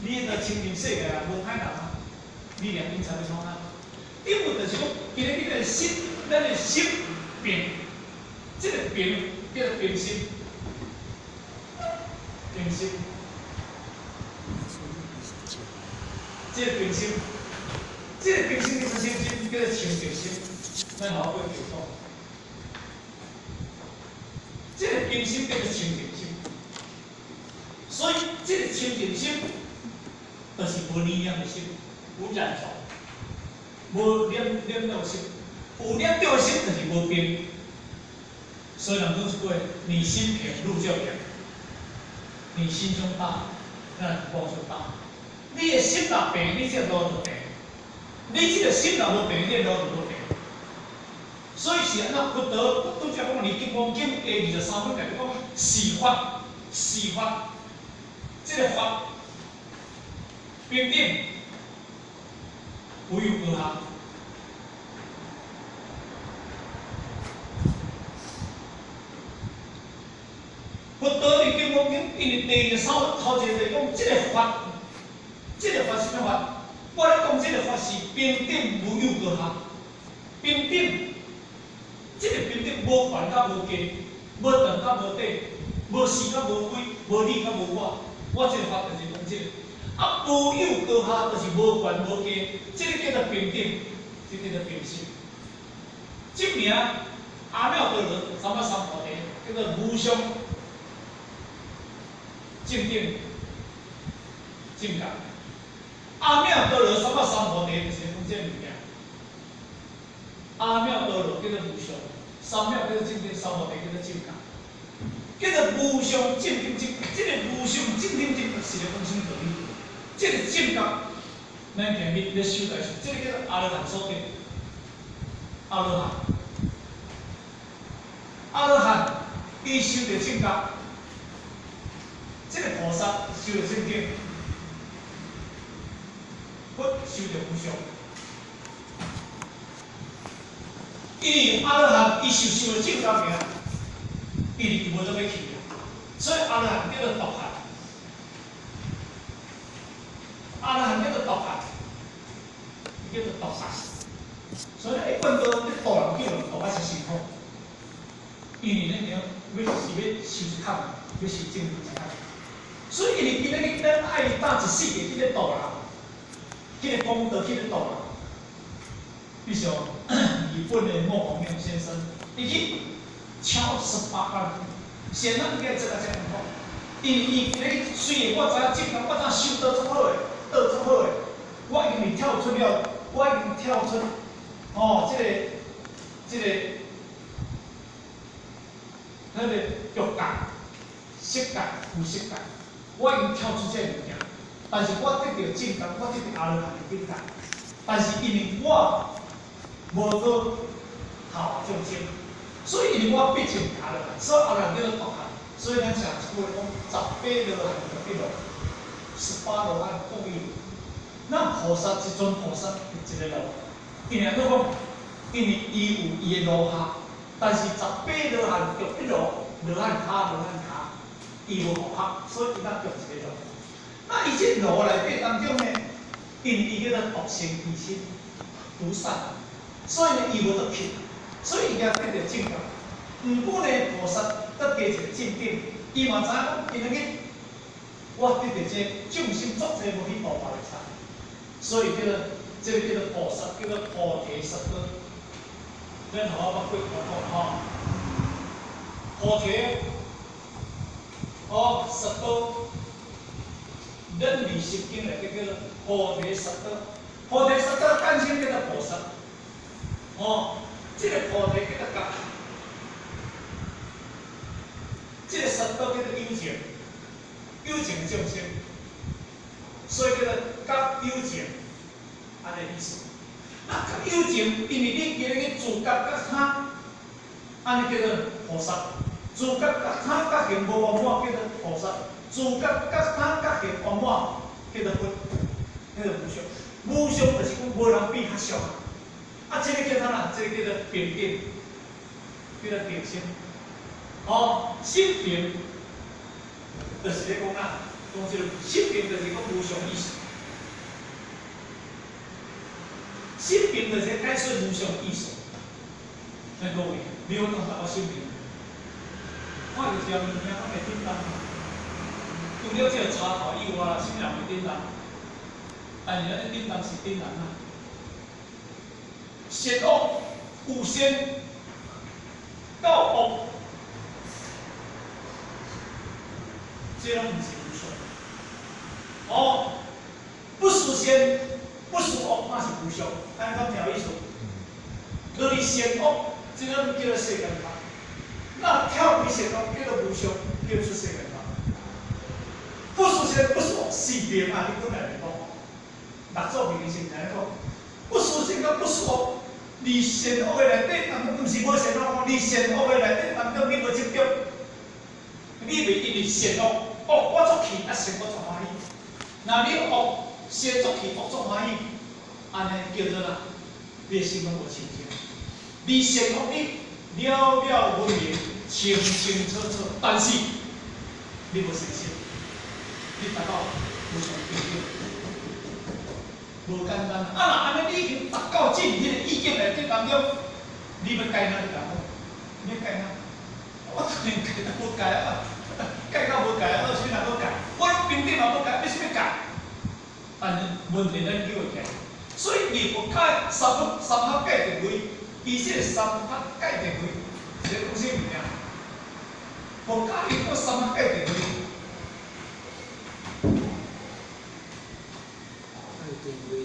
你彼個清淨世界也無歹人啊，你掠警察欲創啥？因為就是講，今日你的心，咱的心平，這個平叫做平心，平心，這個平心，這個平心叫做什麼心？叫做清淨心。咱後尾就講，這個平心叫做清淨心。所以，這個清淨心，就是無染染的心，無染著，無染染著心，有染著的心就是無平。所以人講一句話：你心平，路就平；你心胸大，那路就大。你的心若平，你這個路就平；你這個心若無平，你這個路就無平。所以是按怎？佛陀拄才講，《金剛經》第23品內底講，是法，是法，這個法平等，無有高下。佛陀佇《金剛經》因為第23品頭一個就講，這個法，這個法是啥物法？我咧講這個法是平等無有高下，平等，這個平等無懸佮無低，無長佮無短，無是佮無非，無你佮無我，我這個法就是講這個。啊，無有高下就是無懸無低，這個叫做平等，這個叫做平心。這名阿耨多羅三藐三菩提，叫做無上正等正覺。阿耨多羅三藐三菩提就是講這個物件。阿耨多羅叫做無上，三藐叫做正等，三菩提叫做正覺。叫做無上正等正覺，這個無上正等正覺是咧講啥物道理？這個正覺，咱今日咧修來修，這個叫做阿羅漢所得。阿羅漢，阿羅漢，伊修著正覺，這個菩薩修著正等，佛修著無上。因為阿羅漢伊受修著正覺爾，伊就無得欲去啊，所以阿羅漢叫做獨漢。阿羅漢叫做獨漢，伊叫做獨漢。所以一般都咧渡人叫人渡啊是辛苦，因為咱要是欲修一坎，欲修正一坎。所以因為今仔日咱愛搭一世界去咧渡人，去咧講道，去咧渡人。比如日本的莫弘明先生，伊去敲18關，顯然應該做甲遮艰苦。因為伊今日雖然我知影正覺，我知影修道足好的，道足好的，我已經跳出了，我已經跳出，哦，這個、欲界、色界、無色界，我已經跳出這個物件，但是我得著正覺，我得著阿羅漢的境界，但是因為我無閣度眾生，所以因為我畢竟是阿羅漢，所以阿羅漢叫做獨漢。所以咱常一句話講，18羅漢獨一路，18羅漢共一路。咱菩薩一尊菩薩一個路，因為按怎講？因為伊有伊的路下，但是18羅漢獨一路，羅漢跤羅漢跤，伊無合拍，所以伊才獨一個路。那伊這路內底當中呢，因為伊叫做獨善其身，獨善，所以呢，伊無得去，所以伊才得著正覺。毋過呢，菩薩閣加一個正等，伊嘛知影講，今仔日我得著這眾生足濟無去度嘛會使，所以叫做這個叫做菩薩，叫做菩提薩埵。咱頭仔捌過講吼，菩提哦，薩埵，咱二十經內底叫做菩提薩埵，菩提薩埵簡稱叫做菩薩。哦，這個菩提叫做覺。這個薩埵叫做有情，有情眾生，所以叫做覺有情，按呢意思。啊，覺有情，因為你今日去自覺覺他，按呢叫做菩薩；自覺覺他覺行無圓滿，叫做菩薩；自覺覺他覺行圓滿，叫做佛，叫做無上。無上就是講無人比較上。啊，這個叫啥啦？這個叫做平等，叫做平心。哦，心平，就是咧講啊，講這個心平就是講無上意思。心平就是解說無上意思。咱各位，你有感覺我心平？我有食物件，我袂振動。除了這個插頭以外，啥物人會振動？但是咱振動是振動啊。善惡有善到惡，這攏毋是無常。哦，不思善，不思惡，嘛是無常。按呢講聽有意思？落佇善惡，這個叫做世間法。那跳離善惡，叫做無常，叫做出世間法。不思善，不思惡，是明啊！你本來來講，六祖明是安呢講，不思善佮不思惡，佇善惡的內底，毋是無善惡，佇善惡的內底當中，你無執著，你袂因為善惡，惡我足氣，啊善我足歡喜。若你惡善足氣，惡足歡喜，按呢叫做啥？你的心攏無清淨。佇善惡你了了分明，清清楚楚，但是你無信心，你達到無上平等，無簡單。啊，若按呢，你已經達到進彼个意境內底當中，你欲改哪你講好？你欲改哪？我當然改都無改啊，改到無改啊，我啥物人閣改？我平等嘛無改，欲啥物改？但是問題咱叫會起來，所以你佛教三合界定位，其實三合界定位是咧講啥物件？佛教伊講三合界定位。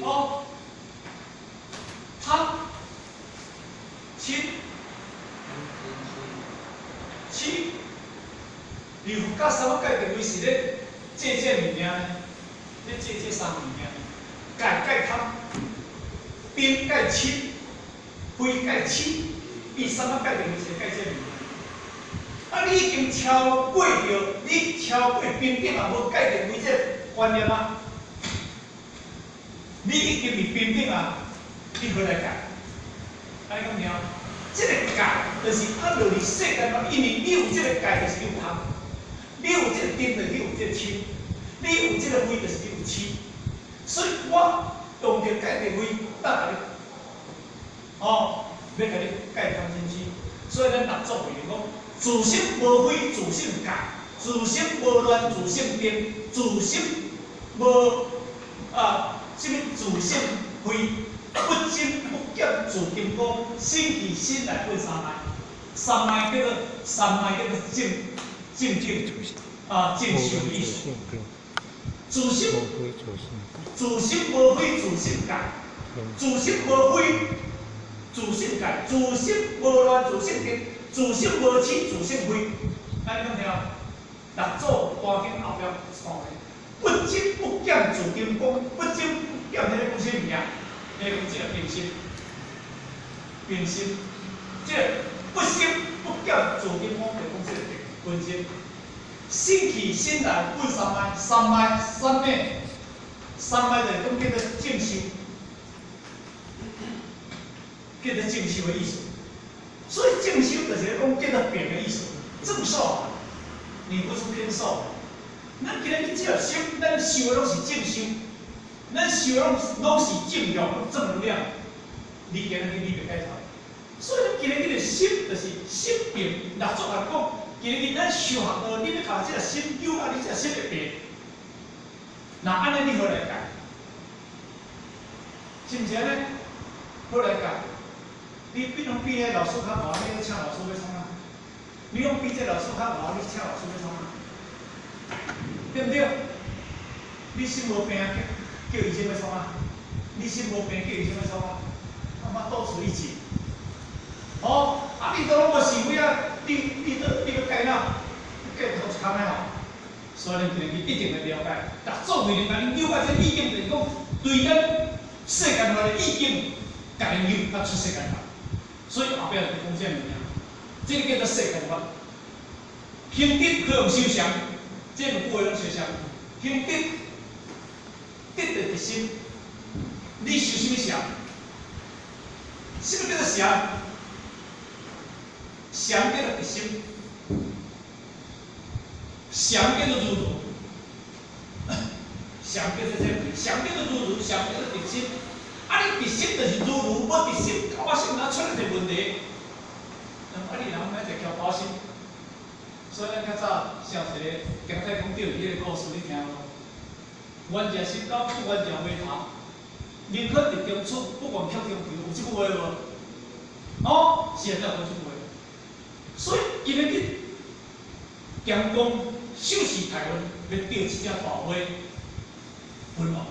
哦，貪、嗔、痴，你佛教三合界定位是咧借這物件呢？咧借這三物件，戒戒貪，冰戒嗔，慧戒痴，伊三合界定位是咧戒這物件。啊，你已經超過著，你超過平等啊，無界定位這個觀念啊。你已經佇平等啊，你何來戒？按呢講對？這個戒就是按落佇世間嘛，因為你有這個戒，就是你有貪；你有這個定，就是你有這個嗔；你有這個慧，就是你有痴。所以我用著界定位，搭共你，哦，欲共你戒貪嗔痴。所以咱六祖會講：自心無非自性戒，自心無亂自性定，自心無啊。啥物自性慧，不增不減自金剛，心起心來本三昧，三昧叫做三昧叫做正正境啊，正修意思。自心無非自性戒，自心無非自性戒，自心無亂自性定，自心無痴自性慧。按呢講聽，六祖壇經後壁講的。不增不減自金剛，不增不減，彼个講啥物件？彼个講這個平心，平心，這個不增不減自金剛，就講這個定心。心起心來本三昧，三昧三昧，三昧就是講叫做正修，叫做正修的意思。所以正修就是講叫做平的意思，正受，你不是偏受。咱今日去接心，咱修的攏是正修，咱修的攏是正量、正能量。你今日你袂解脫，所以咱今日這個心就是心平。六祖來講，今日咱修學道，你欲共這個心糾啊，你這個心會平。若按呢，你何來戒？是毋是按呢？何來戒？你比如比彼老師較𠢕，你去請老師欲創啥？你講比這老師較𠢕，你請老師欲創啥？對毋對？你心無病，叫醫生欲創啥？你心無病，叫醫生欲創啥？他媽多此一舉。哦，啊，你都攏無是非啊！你欲改哪？改頭一空的吼。所以咱今日一定欲了解，六祖為了共恁了解這意境，就是講對咱世間法的意境，共𪜶入到出世間法。所以後壁就講這物件，這個叫做世間法。行得可用修禪，這兩句話攏相像。行得，得就得心。你修啥物禪？啥物叫做禪？禪叫做得心，禪叫做如如，禪叫做這個，禪叫做如如，禪叫做得心。啊，你得心就是如如，無得心，搞我心哪出了一個問題？啊，你人莫一徛包心，所以咱較早寫一个姜太公釣魚彼个故事，你聽無？願者深溝，不願者回頭。寧可直中處，不願曲中求，有這句話無？哦，是啊，有這句話。所以今日姜公首試大運，欲釣這隻大尾文王，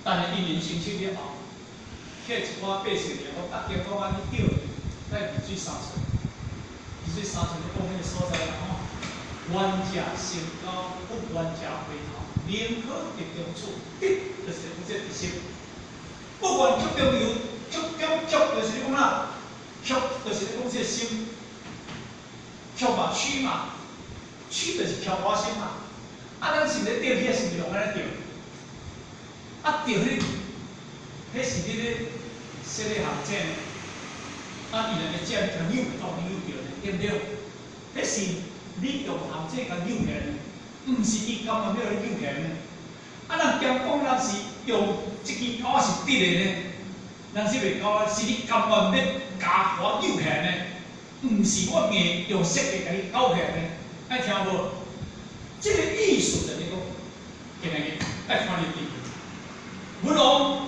但是伊人生出了後，起一寡百姓就講：啊，姜公啊，你釣咱二水三寸，二水三寸，你講彼個所在啦吼。願者深溝，不願者回頭，寧可直中處，直就是講這直心。不願曲中求，曲中曲就是講啦，曲就是講這個心，曲嘛曲嘛，曲就是曲我心嘛。啊，咱是咧釣魚，是毋是用按呢釣？啊，釣彼，彼是你咧設咧陷阱呢？啊，伊若咧食，你共扭會當扭著呢，對毋對？彼是你用陷阱共扭起來呢，毋是伊甘願欲予你扭起來呢。啊，人兼講人是用這支鈎是直的呢，人這袂鈎是你甘願欲共我扭起來呢？毋是我硬用設計共你勾起來呢？愛聽無？這個意思就是講，今仔日愛看你智慧。文王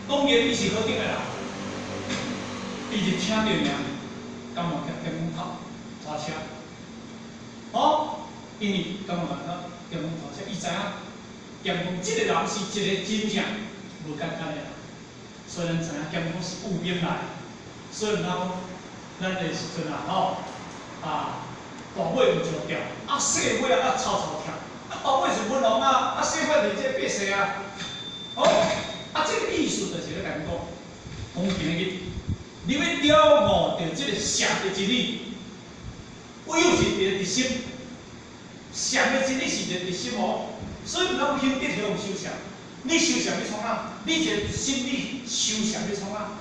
當然伊是好德的人，伊就請著爾，甘願共姜公頭拖車。哦，因為甘願共姜公拖車，伊知影姜公這個人是一個真正無簡單的人，所以咱知影姜公是有名來，所以咱講咱的時陣啊吼，啊大尾毋上釣，啊細尾啊啊臭臭跳，啊大尾是文王啊，啊細尾就是這個百姓啊。哦，啊這個意思就是咧共你講，講今日你欲了悟著這個禪的真理，唯有是佇直心，禪的真理是佇直心哦。所以毋通修德用修禪，你修禪欲創啥？你一個心你修禪欲創啥？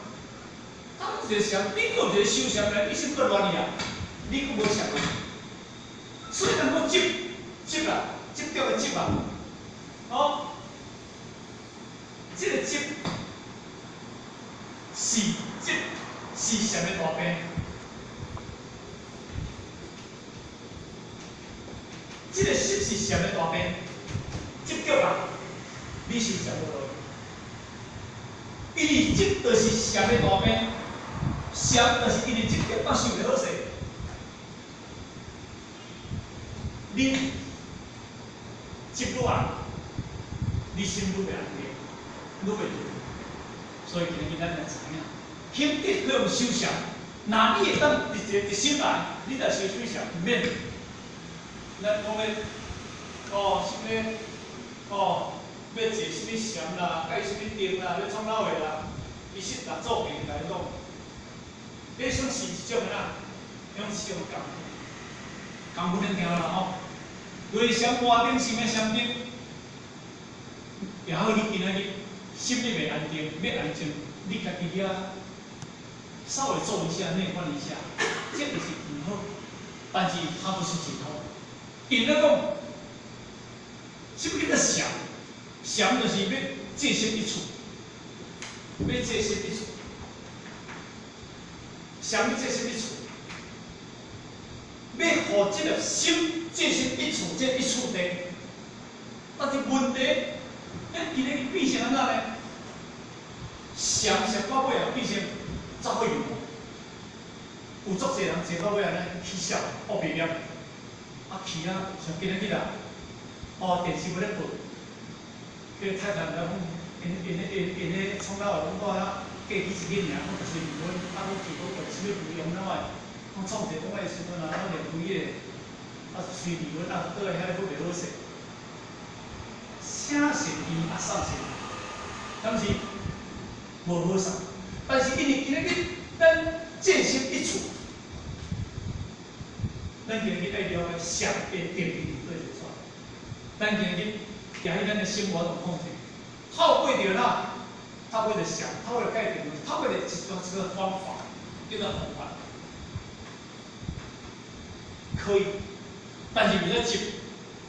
啊，一個禪，你閣有一個修禪來，你心閣亂去啊？你閣無禪啊？所以人講執執啊，執著的執啊，哦，這個執是執是啥物大病？這個執是啥物大病？執著啊，你修禪無落去，因為執就是禪的大病，禪就是因為執著，啊修袂好勢。你執愈暗，你心愈袂安定，愈袂定。所以今日咱來知影，行德向修禪，若你會當直一個直心來，你來修修禪毋免。咱講咧，哦，啥物，哦，欲坐啥物禪啦，蓋啥物定啦，欲創哪話啦？其實六祖經來講，彼算是一種啥？種是一種功夫，功夫恁聽啦吼。為禪活頂心的禪定，也好，你今仔日心裡袂安定，欲安靜，你家己遐稍微做一下，內觀一下，這就是真好。但是它不是解脫。因咧講，啥物叫做禪？禪就是欲制心一處，欲制心一處。禪欲制心一處，欲予這個心制心一處，這一處地。但是問題，咱今日變成按怎呢？禪禪到尾啊，變成走火入魔。有足濟人坐到尾按呢起痟，烏白面，啊起啊，像今仔日啊，哦電視無咧播，彼個太太毋知講，𪜶𪜶彼𪜶𪜶彼創哪話攏住遐過去一日爾，攏就是離婚，啊攏提講為啥物不用哪話，講創者講彼時陣啊，攏連規個，啊隨離婚啊，倒來遐閣袂好勢。請神醫啊送神，敢是無好送？但是因為今仔日咱制心一處，咱今日愛了解禪的定義佇佗一個。咱今日行去咱的生活中控制，透過著哪？透過著禪，透過界定，透過著一個一個方法，叫做方法，可以，但是袂使執，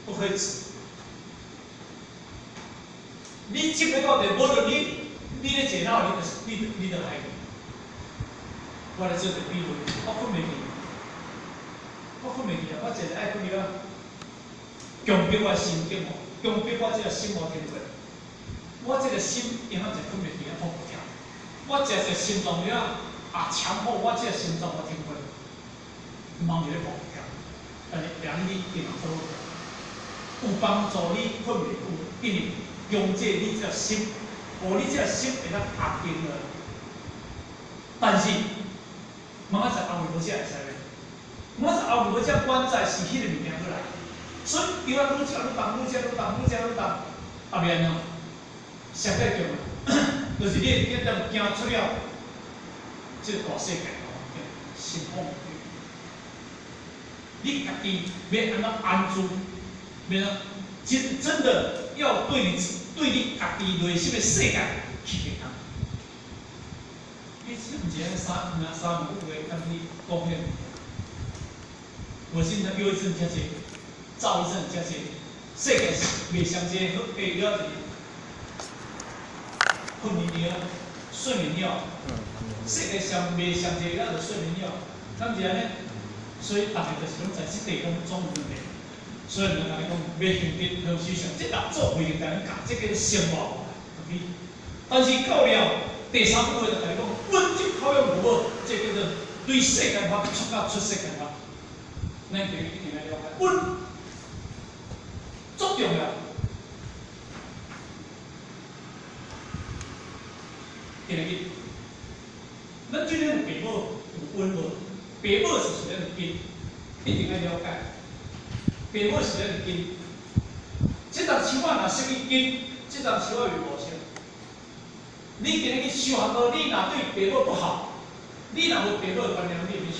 不可以執。你執欲到底，無論你咧坐哪，你就是你就害去。我來做一個比喻，我睏袂去。我睏袂去啊！我一日愛睏了，強迫我心境哦，強迫我這個心無停過。我這個心永遠就睏袂去啊，撲跳。我食食心臟了啊，強迫我這個心臟無停過，茫佇咧撲跳。但是量你一定做好，有幫助你睏袂久，因為強制你這個心，予你這個心會當壓定落。但是，慢仔在後面無這會使咧，慢仔後面無這關在是彼個物件過來，所以伊話愈食愈重，愈食愈重，愈食愈重，後面按怎？上界重要，就是你一旦行出了這個大世界環境，心放袂你家己欲按怎安住，欲按怎真真的要對你家己內心的世界去平衡。你是毋是按三毋三五話咁去講彼個物件？我現在憂鬱症遮濟，躁鬱症遮濟，世界袂相濟好，會了就是困眠藥、睡眠藥，世界上袂相濟了就睡眠藥，敢是按呢？所以逐个就是攏在這地方總有問題。所以人共你講，欲行得好思想，這六祖規定共你教，這叫做生活去。但是到了第三句話就共你講，本質考驗無無，這叫做對世間法出到出世間法。咱就一定愛了解，本足重要。今日，咱這裡有爸母有恩無？爸母是咱的根，一定愛了解。爸母是咱的根，這丛樹仔若失去根，這叢樹仔會無成。你今日去修行道，你若對爸母不好，你若無爸母的觀念，你會免修。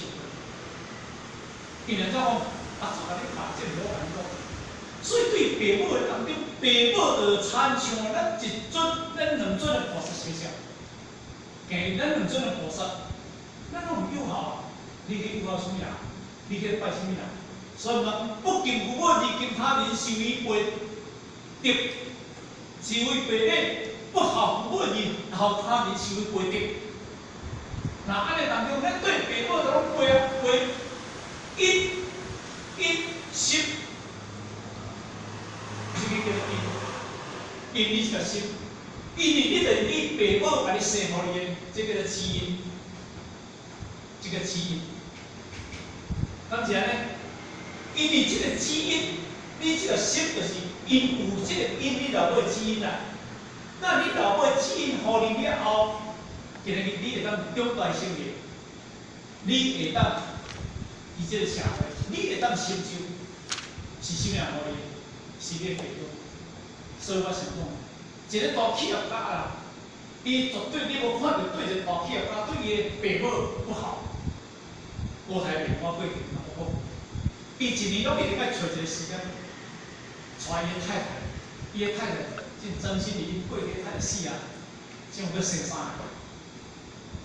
因為怎講？阿祖共你教，這毋好共你講。所以對爸母的當中，爸母就親像咱一尊、咱兩尊的菩薩形象。今咱兩尊的菩薩，咱攏有友好。你去友好啥物人？你去拜啥物人？所以講，不敬父母，而敬他人，是為背德；是為背禮。不孝父母而孝他人，是為背德。那按呢當中，咱對爸母都攏背啊背，因因心，這個叫做因，因你是個心，因為你就是你爸母共你生予你的，這叫做基因，這個基因。敢是按呢？因為這個基因，你這個心就是因有這個因你老母的基因啦。那你老母的基因予你了後，今日你會當長大成人，你會當佇這個社會，你會當成就，是啥物人予你？是你的爸母。所以我想講，一個大企業家啦，伊絕對你無看著對一個大企業家對伊的爸母不好。郭台銘，我過去嘛講，伊一年攏一定愛揣一個時間，帶伊的太太，伊的太太真真心哩，𪜶過去太太死啊，像閣生三個，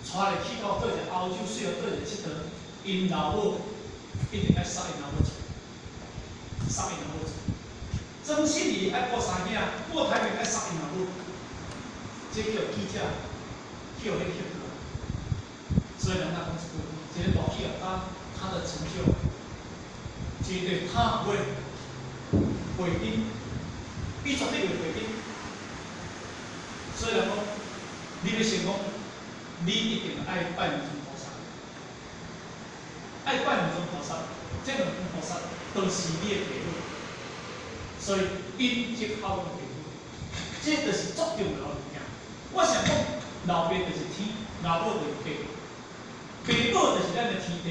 帶入去到佗一個歐洲，隨後佗一個𨑨迌，𪜶老母一定愛捒𪜶老母一下，捒𪜶老母一下。曾心怡愛顧三囝，郭台銘愛捒𪜶老母，這叫記者，叫彼個。所以人家講一句，這個大企業家他的成就，絕對他不會毀丁，伊絕對袂毀丁。所以人講，你欲成功，你一定愛拜兩尊菩薩，愛拜兩尊菩薩，這兩尊菩薩都是你的爸母。所以因即孝養父母，這就是足重要的物件。我想講，老爸就是天，老母就是地，爸母就是咱的天地。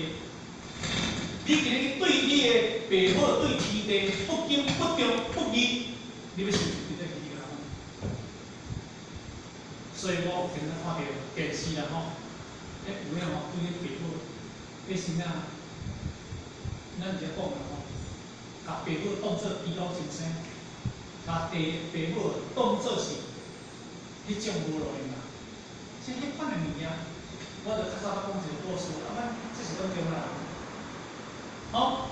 你今日對你的爸母對天地不敬不重不義，你欲成就佇咧你個人。所以我有經常看著電視啦吼，彼有影吼對彼爸母，彼是哪？咱直講啦吼，共爸母當做豬腦親生，共爸爸母當做是彼種無路用啊。像彼款的物件，我就較早講一個故事，啊，咱這是講中人，吼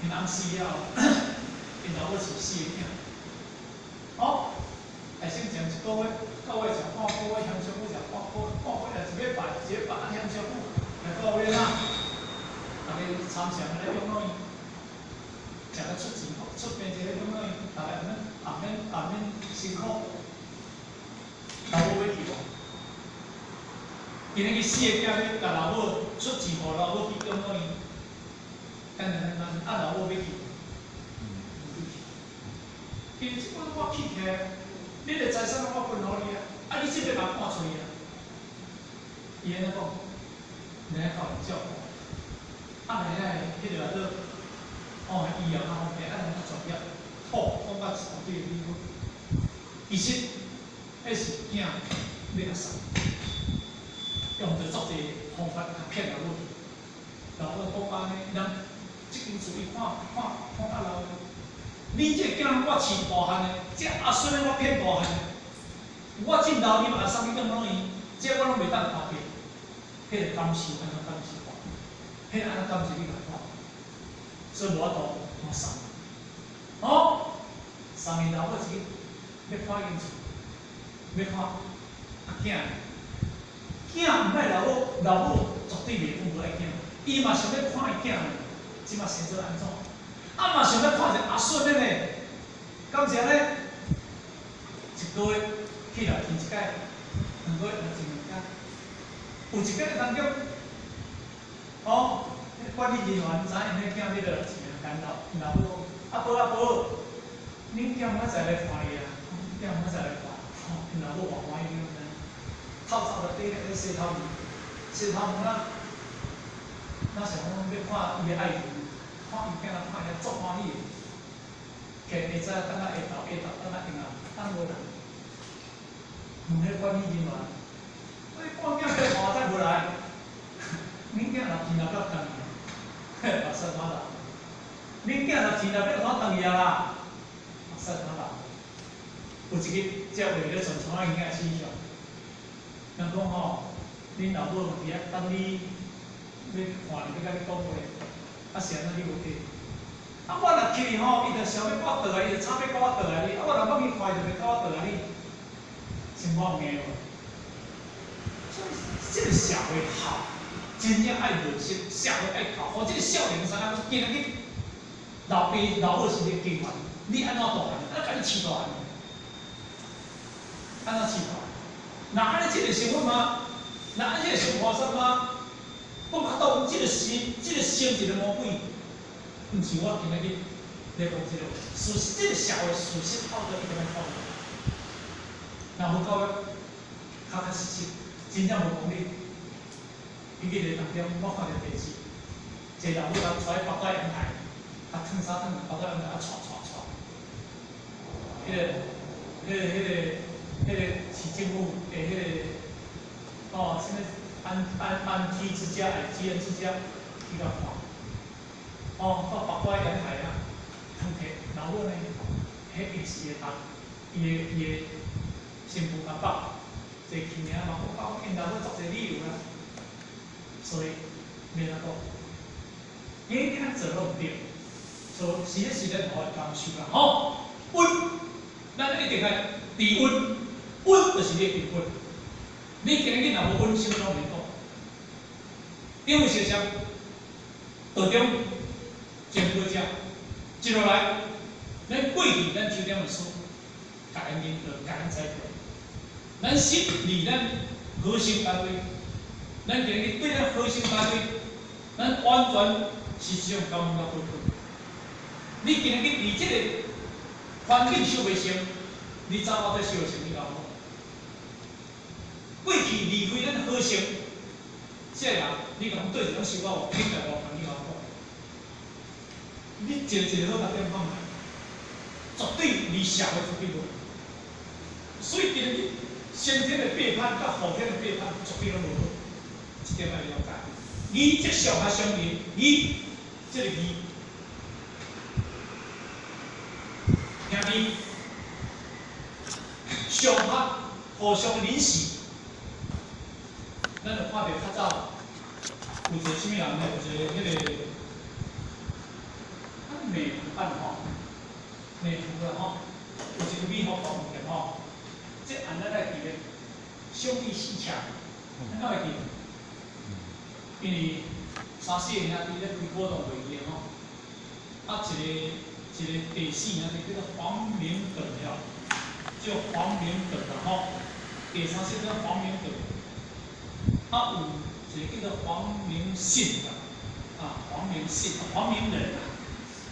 ，𪜶翁死了，𪜶老母飼四個囝，吼，會先前一個月，到尾食半個月，嫌傷久食半個，半個月一禮拜，一禮拜啊嫌傷久，來到尾哪？逐家參詳咧養老院，食得出錢，出病一個養老院，逐個毋免辛苦。老母欲去無？今日去四个囝欲共老母出錢，予老母去養老院，簡單簡單，啊老母欲去無？無欲去。因為這款我起起來，你的財產我分予你啊，啊你這欲共我趕出去啊？伊按怎講？來靠人照顧，啊來來，彼个做，哦，醫療較方便，啊來較專業，哦，講甲一大堆的理由。其實，彼是囝欲共送，用著足濟方法共騙老母去。老母講按呢，人這間厝伊看看看較老的，你這个囝我飼大漢的，這阿孫的我騙大漢的，我這老你嘛送去養老院，這我攏袂當看見。彼个感受按怎感受？彼个按怎感受你共看？所以無法度，我送。哦，送伊老母一去欲看𪜶厝，欲看阿囝，囝毋愛老母，老母絕對袂講無愛囝，伊嘛想欲看伊囝呢，這馬生做按怎？啊嘛想欲看一下阿孫的呢？敢是按呢？一個月去六天一擺，2個月六天兩擺，有一擺當中，哦，管理人員知𪜶彼囝彼个錢干老老母講，阿婆阿婆，恁囝明仔載來看你啊，囝明仔載來看，吼，𪜶老母偌歡喜你知？透早就缀咧洗頭毛，洗頭毛啊，若想講欲看伊的愛人，看伊囝看伊足歡喜的，起下早等到下晝，下晝等到下暗，等無人，問彼管理人員，你看囝叫看再無來，恁囝若錢若甲轉去，目屎怎流？恁囝若錢若欲怎轉去啊啦？目屎怎流？有一日，這話咧傳傳到𪜶囝身上，人講吼，恁老母佇遐等你，欲看你，欲共你講話，啊是按怎你無去？啊我若去吼，伊就想欲共我倒來，伊就吵欲共我倒來哩。啊我若欲去看，伊就袂共我倒來哩，是無硬無？所以這個社會好，真正愛落實，社會愛教，予這個少年知影，今仔日老爸老母是你機關，你按怎大漢，按怎共你飼大漢？按怎飼大漢？若按呢這個生活嗎？若按這個生活煞嗎？講較多，這個是這個生一個魔鬼，毋是我今仔日咧講這個，事實這個社會事實透過一定愛講。若無夠較較實實，真正無講理。伊記得當中，我看著電視，一個老母共帶去腹蓋陽台，啊燙衫燙腹蓋陽台啊掣掣掣。彼个市政府的彼个，哦，啥物安安居之家、吉恩之家去共看，哦，到腹蓋陽台啊，烫起老母呢，彼伊是伊的翁，伊的新婦共綁，坐輕爾嘛，我講𪜶老母足濟理由啦，所以免怎講，伊按做攏毋對，所以是咧是咧，予伊感受啦，吼，溫，咱一定愛低溫，溫就是你的根本。你今日若無溫，啥物攏免講。因為事實上，道中前輩者一落來，咱過去咱手中的書，共𪜶領導，共𪜶指導。咱心離咱核心單位，咱今日對咱核心單位，咱完全是一種感覺不同。你今日佇這個環境修袂成，你走到底修會成？你共我講。過去離開咱核心，這個人，你講對一種修到有品質無共？你共我講。你一個一個好甲點看覓，絕對離社會絕對無。所以今日先天的背叛佮後天的背叛，絕對攏無好，這點愛了解。義則上下相連，義這個義，兄弟上下互相聯繫。咱就看著較早有一個啥物人呢？有一個彼個，啊美孚案吼，美孚啦吼，有一個美孚國物件吼，這案咱會記咧，兄弟鬩牆，咱敢會記？因為三四个兄弟咧开股东会议吼，啊，一个一个第四兄弟叫做黃明德了，叫黃明德啦吼，第三世叫黃明德，啊有一個叫做黃明信啦，啊黃明信、黃明仁啦，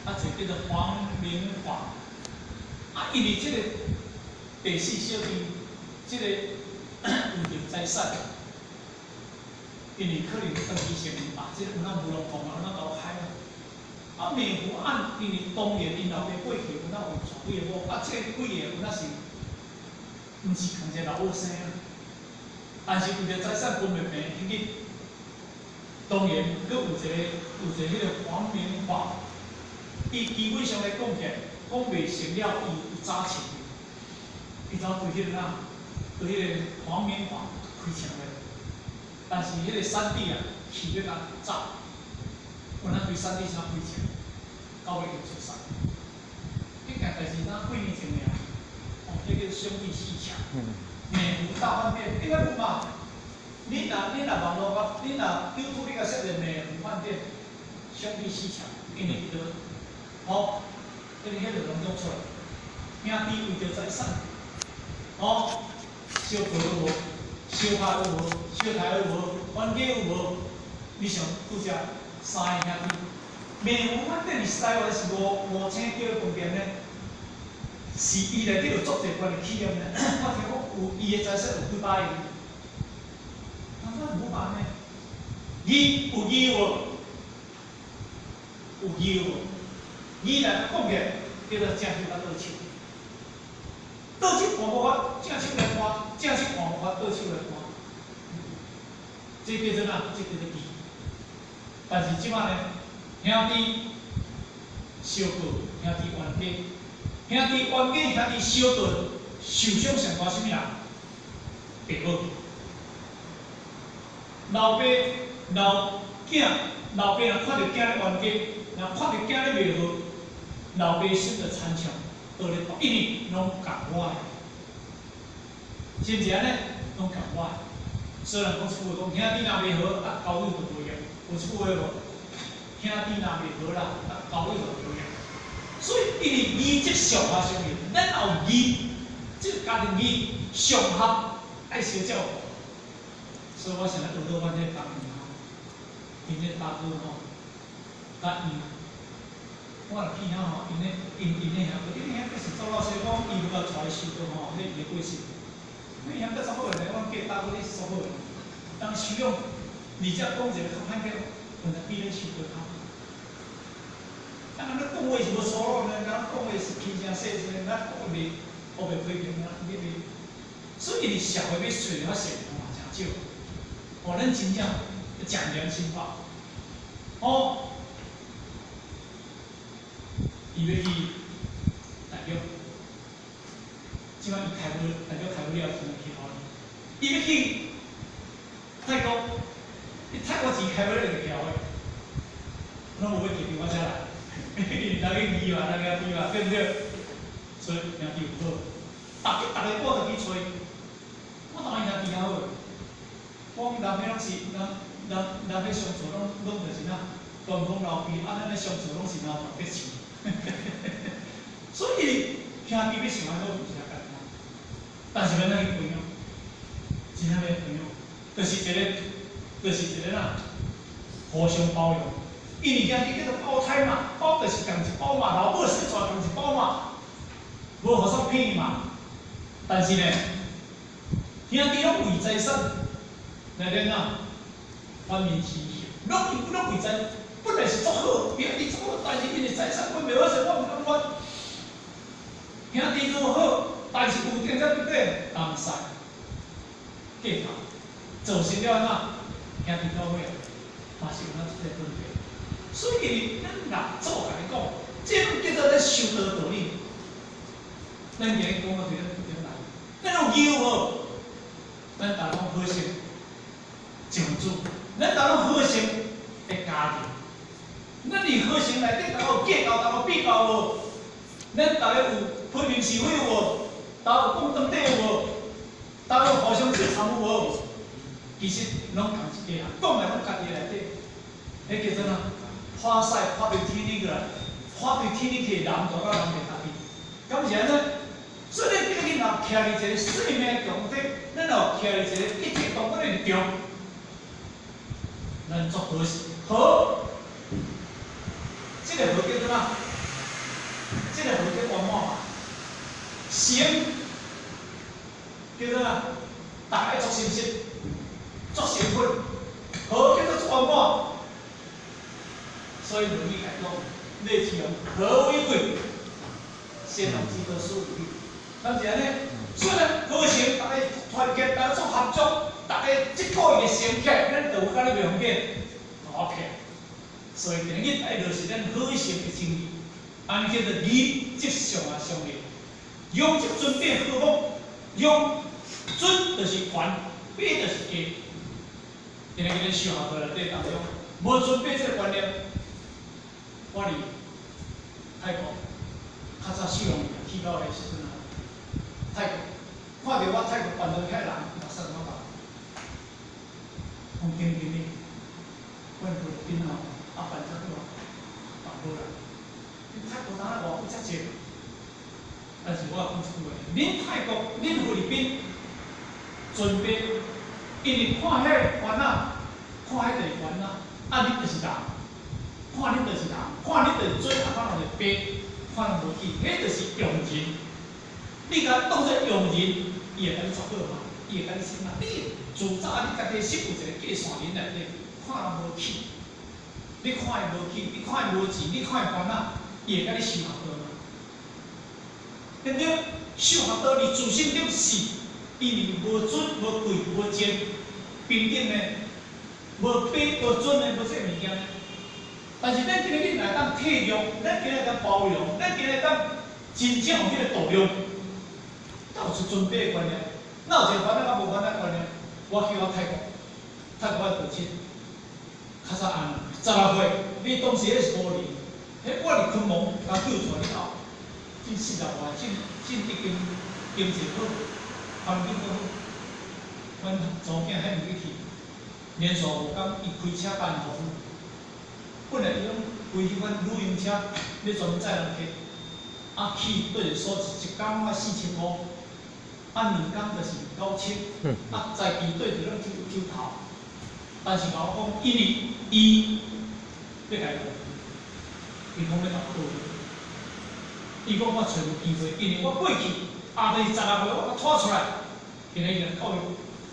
啊一個叫做黃明華，啊因為這個第四小弟，這個為著財產。因為可能長期性啊，這個有哪無攏講啊，有哪交開啊。啊，梅湖案，因為當然𪜶老爸過去有哪有娶幾个某，啊，這幾個有哪是，毋是仝一個老母生啊。但是為著財產分袂平，彼個當然閣有一個彼個黃明華，伊基本上來講起來，講袂成了，伊有早錢，伊走對彼個哪，對彼個黃明華開槍咧。但是彼個三弟啊，氣欲共走，有哪對三弟啥開槍，到尾就自殺。彼件代誌若幾年前爾，哦，這叫兄弟鬩牆。美湖大飯店，你捌有嘛？你若網路甲，你若 YouTube 你共設者美湖飯店，兄弟鬩牆，因為伊就，吼，彼個攏總出來，兄弟為著財產，吼，相報有無？相拍有無？相刣有無？冤家有無？你想拄則三个兄弟，美湖飯店是台灣是五星級的飯店呢，是伊內底有足濟關的企業呢。我聽講有伊的財產有幾百億，啊，那無辦呢？義有義無？有義無？義來講起來叫做正手佮倒手，倒手看無法，正手來看；正手看無法，倒手來看。這叫做哪？這叫做義。但是這擺呢，兄弟相告，兄弟冤家，兄弟冤家，兄弟相告，受傷上大啥物人？爸母。老爸老囝，老爸若看著囝咧冤家，若看著囝咧袂好，老爸心就親像刀咧剁，因為攏共我的，是毋是按呢？攏共我的。雖然講一句話講，兄弟若袂和，啊交友就無用。有這句話無？兄弟若袂和啦，啊交友就無用。所以，因為義則上下相應，咱有義，這個家庭義上下愛相照顧。所以我想來學到阮這個家庭吼，𪜶這個大哥吼，佮伊，我若去遐吼，𪜶咧𪜶𪜶咧兄哥，𪜶兄哥是做老師，講伊無共帶伊收倒吼，彼伊的過失。你兄哥煞好個，阮嫁大哥你煞好個，當收養，而且講一個較歹叫，本來比恁收倒較好。啊，人咧講話是無粗魯呢，人講話是輕聲細聲，咱講袂，我袂批評啊，你袂。所以，社會欲揣較善良嘛，誠少。哦，咱真正講良心話，哦，伊欲去大陸，這擺伊開無大陸開無了，錢去予伊。伊欲去泰國，伊泰國錢開無了就去予伊，攏無欲提我遮來，人去義嘛，人家義嘛，對毋對？所以兄弟有好，逐个逐个我就去揣，我當然兄弟較好。講人彼攏是人人人彼相處攏攏就是哪，官方流弊，啊，咱咧相處攏是哪特別錢。所以兄弟欲想安好，毋是遐簡單。但是欲按怎去培養？真正欲培養，就是一個，就是一個哪，互相包容。因為兄弟叫做胞胎嘛，胞就是仝一胞嘛，老母生出來仝一胞嘛，無互相騙嘛。但是呢，兄弟攏為財產來咧哪，反面是攏攏為財，本來是足好，兄弟足好，但是因為財產分袂好勢，我毋甘願。兄弟如好，但是有點仔對對東西計較，造成了哪兄弟到尾嘛是有哪這個問題。所以咱老祖共你講，這攏叫做咧修道道理。咱今日講到佇咧點來，咱有義無？咱逐攏好勢上主，咱逐攏好勢的家庭。咱佇好勢內底，逐個有計較，逐個比較無？咱逐個有批評是非有無？逐個有講長短有無？逐個有互相制裁有無？其實攏仝一家人，講來攏家己內底。彼叫做哪？破屎破對天裡過來，破對天裡去，人就到人地家己。敢是按呢？所以咱今日若徛佇一個生命共同體，咱若徛佇一個一切同個的立場，咱做好事好。這個好叫做哪？這個好叫圓滿嘛。成叫做哪？大家做誠實，做誠懇，好叫做圓滿。所以論語來講，你是用和為貴，先人之道斯為義，敢是按呢？所以呢，和成大家團結，大家做合作，大家這個月成起來，咱就有甲你袂用緊，好騙。所以今日愛落實咱和成的精義，按呢叫做義則上啊相應，勇則尊卑和睦，勇尊就是權，卑就是低。今日今日修學課內底當中，無尊卑這個觀念。我佇泰國，較早收容去到的時陣啊，泰國看著我泰國辦到遐人，目屎我講，講經經的，阮菲律賓吼，啊辦遮久啊，辦無啦。恁泰國當然外國遮濟，但是我講一句話，恁泰國、恁菲律賓尊卑，因為看彼個番仔，看彼個是番仔，啊恁就是人。看恁就是人，看恁就是水，啊看人就是白，看人無起，彼就是用人。你共當做用人，伊會共你做好嘛？伊會共你創嘛？你自早你家己心有一個計算人內底，看人無起，你看伊無起，你看伊無錢，你看伊煩惱，伊會共你受學道嗎？對不對？受學道佇自性中是，因為無尊無貴無賤，平等的，無卑無尊的，無這個物件。但是咱今日來當體諒，咱今日當包容，咱今日當真正有彼個度量，哪有出尊卑的觀念？哪有一個煩惱佮無煩惱觀念？我去我泰國，泰國我父親，較早按16歲，你當時彼是五年，彼我佇昆蒙共救出來了後，近40外，進進已經經濟好，環境閣好，阮查某囝遐爾去，連續5工伊開車甲𪜶服務。本來伊攏開彼款旅遊車，欲專門載人客，啊去對一個所在一工攏愛4500，啊2工就是9000，啊在期對就攏抽抽頭。但是共我講，因為伊欲共伊講，伊講欲共我倒伊講我揣無機會，因為我過去啊，就是16歲，我共拖出來，今日伊教育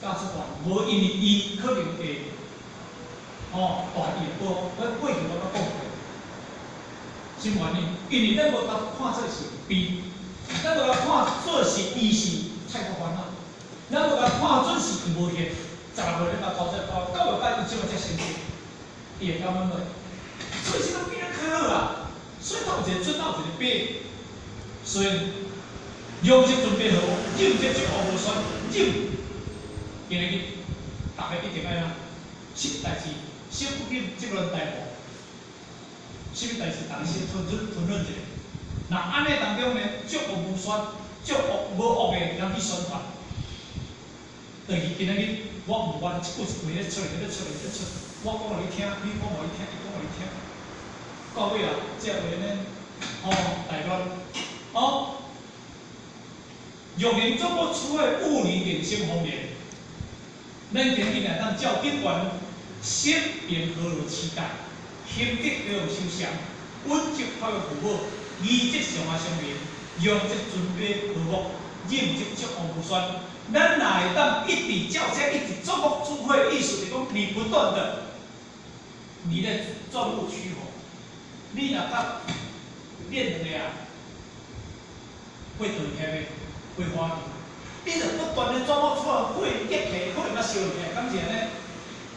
教出來，無因為伊可能會。吼，大意無，我過去我捌講過，什麼原因？因為咱無共看做是悲，咱無共看做是伊是泰國番仔，咱無共看準是伊無現，16歲你共拖出來，教育到伊這麼才成熟，伊會感覺無？所以這個變得較好啊，所以他有一個尊，有一個卑，所以勇則尊卑和，忍則諸惡無宣，忍，今日大家一定愛啊，什麼代誌？小不緊，這個大無，什麼代誌？逐家先吞吞吞忍一下。若按呢當中呢，諸惡無宣，諸惡無惡的人去宣傳。就是今仔日，我毋管一句一句咧出來，咧出來，咧出，我講予你聽，你講予伊聽，伊講予你聽。到尾啊，這話呢，吼大亂，哦，若能做我處在五年人生方面，咱今日來當照德觀。心平和樂持戒，行德教育修善，穩則教育父母，義則上下相連，勇則尊卑和睦，忍則諸惡無宣。咱若會當一直照這一直鑽木取火，意思是講你不斷的，你咧鑽木取火，你若較練兩個啊，會斷氣的，會歡喜。你若不斷的鑽木取火，火激起，火嘛燒起來，敢是按呢？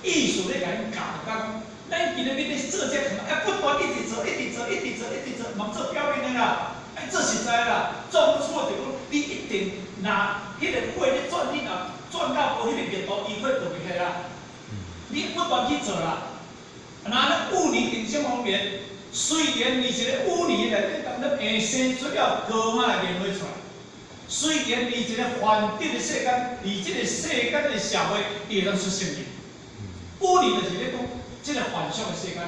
意思咧共𪜶教講，咱今日咧做這個，愛不斷一直做，一直做，一直做，一直做，毋做表面的啦，愛做實在啦。鑽木取火就講，你一定若彼個火咧轉，你若轉到無彼個熱度，伊火就袂起啦。你不斷去做啦。若咧五年人生方面，雖然你一個五年內底當中會生出了高馬的蓮花出來，雖然你一個凡德的世間，佇這個世間的社會，伊會當出聖人。五年就是咧講，這个凡俗的世間，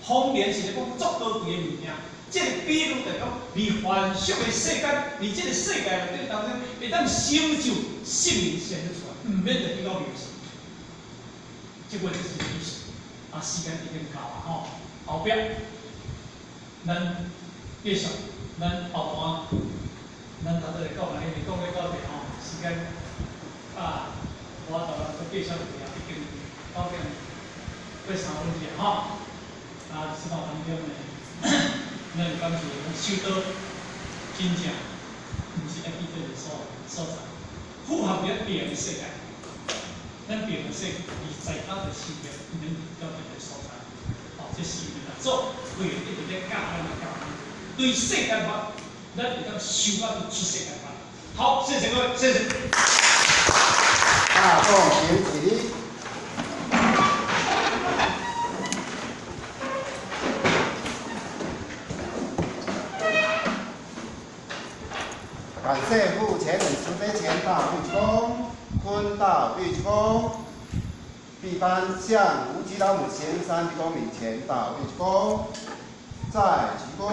豐年是咧講足高貴的物件。這个比喻就講，佇凡俗的世間，佇這个世界內底當中，會當成就聖靈顯出來，毋免就比較迷信。這個就是意思。啊，時間已經到啊吼，後壁咱繼續，咱後半，咱頭拄來講啊，因為講咧到這吼，時間啊，我頭來閣繼續落啊，已經9點過3分去啊吼，啊，這擺當中呢，咱感謝講修道真正毋是愛去這个所在，符合咱變的世界，咱變的世界，伊在家就修行，毋免到別个所在。哦，這是因為六祖為了一直咧教咱的教導，對世間法，咱會當修到出世間法。好，謝謝各位，謝謝。大眾請起立。感謝傅前人慈悲前大畢躬，坤大畢躬，畢班向無極老母行三鞠躬禮前大畢躬，再鞠躬，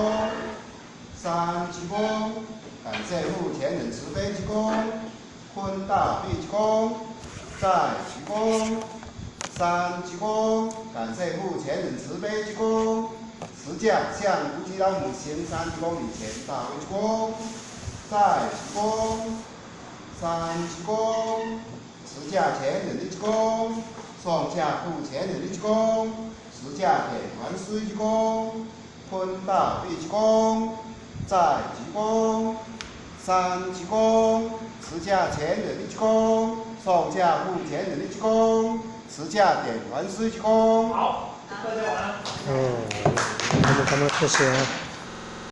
三鞠躬，感謝傅前人慈悲鞠躬，坤大畢躬，再鞠躬，三鞠躬，感謝傅前人慈悲鞠躬，持架向無極老母行三鞠躬禮前大畢躬。再鞠躬，三鞠躬，持架前人的鞠躬，送架護前人的鞠躬，持架點完水鞠躬，坤大畢鞠躬，再鞠躬，三鞠躬，持架前人的鞠躬，送架護前人的鞠躬，持架點完水鞠躬。好，大家晚安。哦，他們謝謝啊。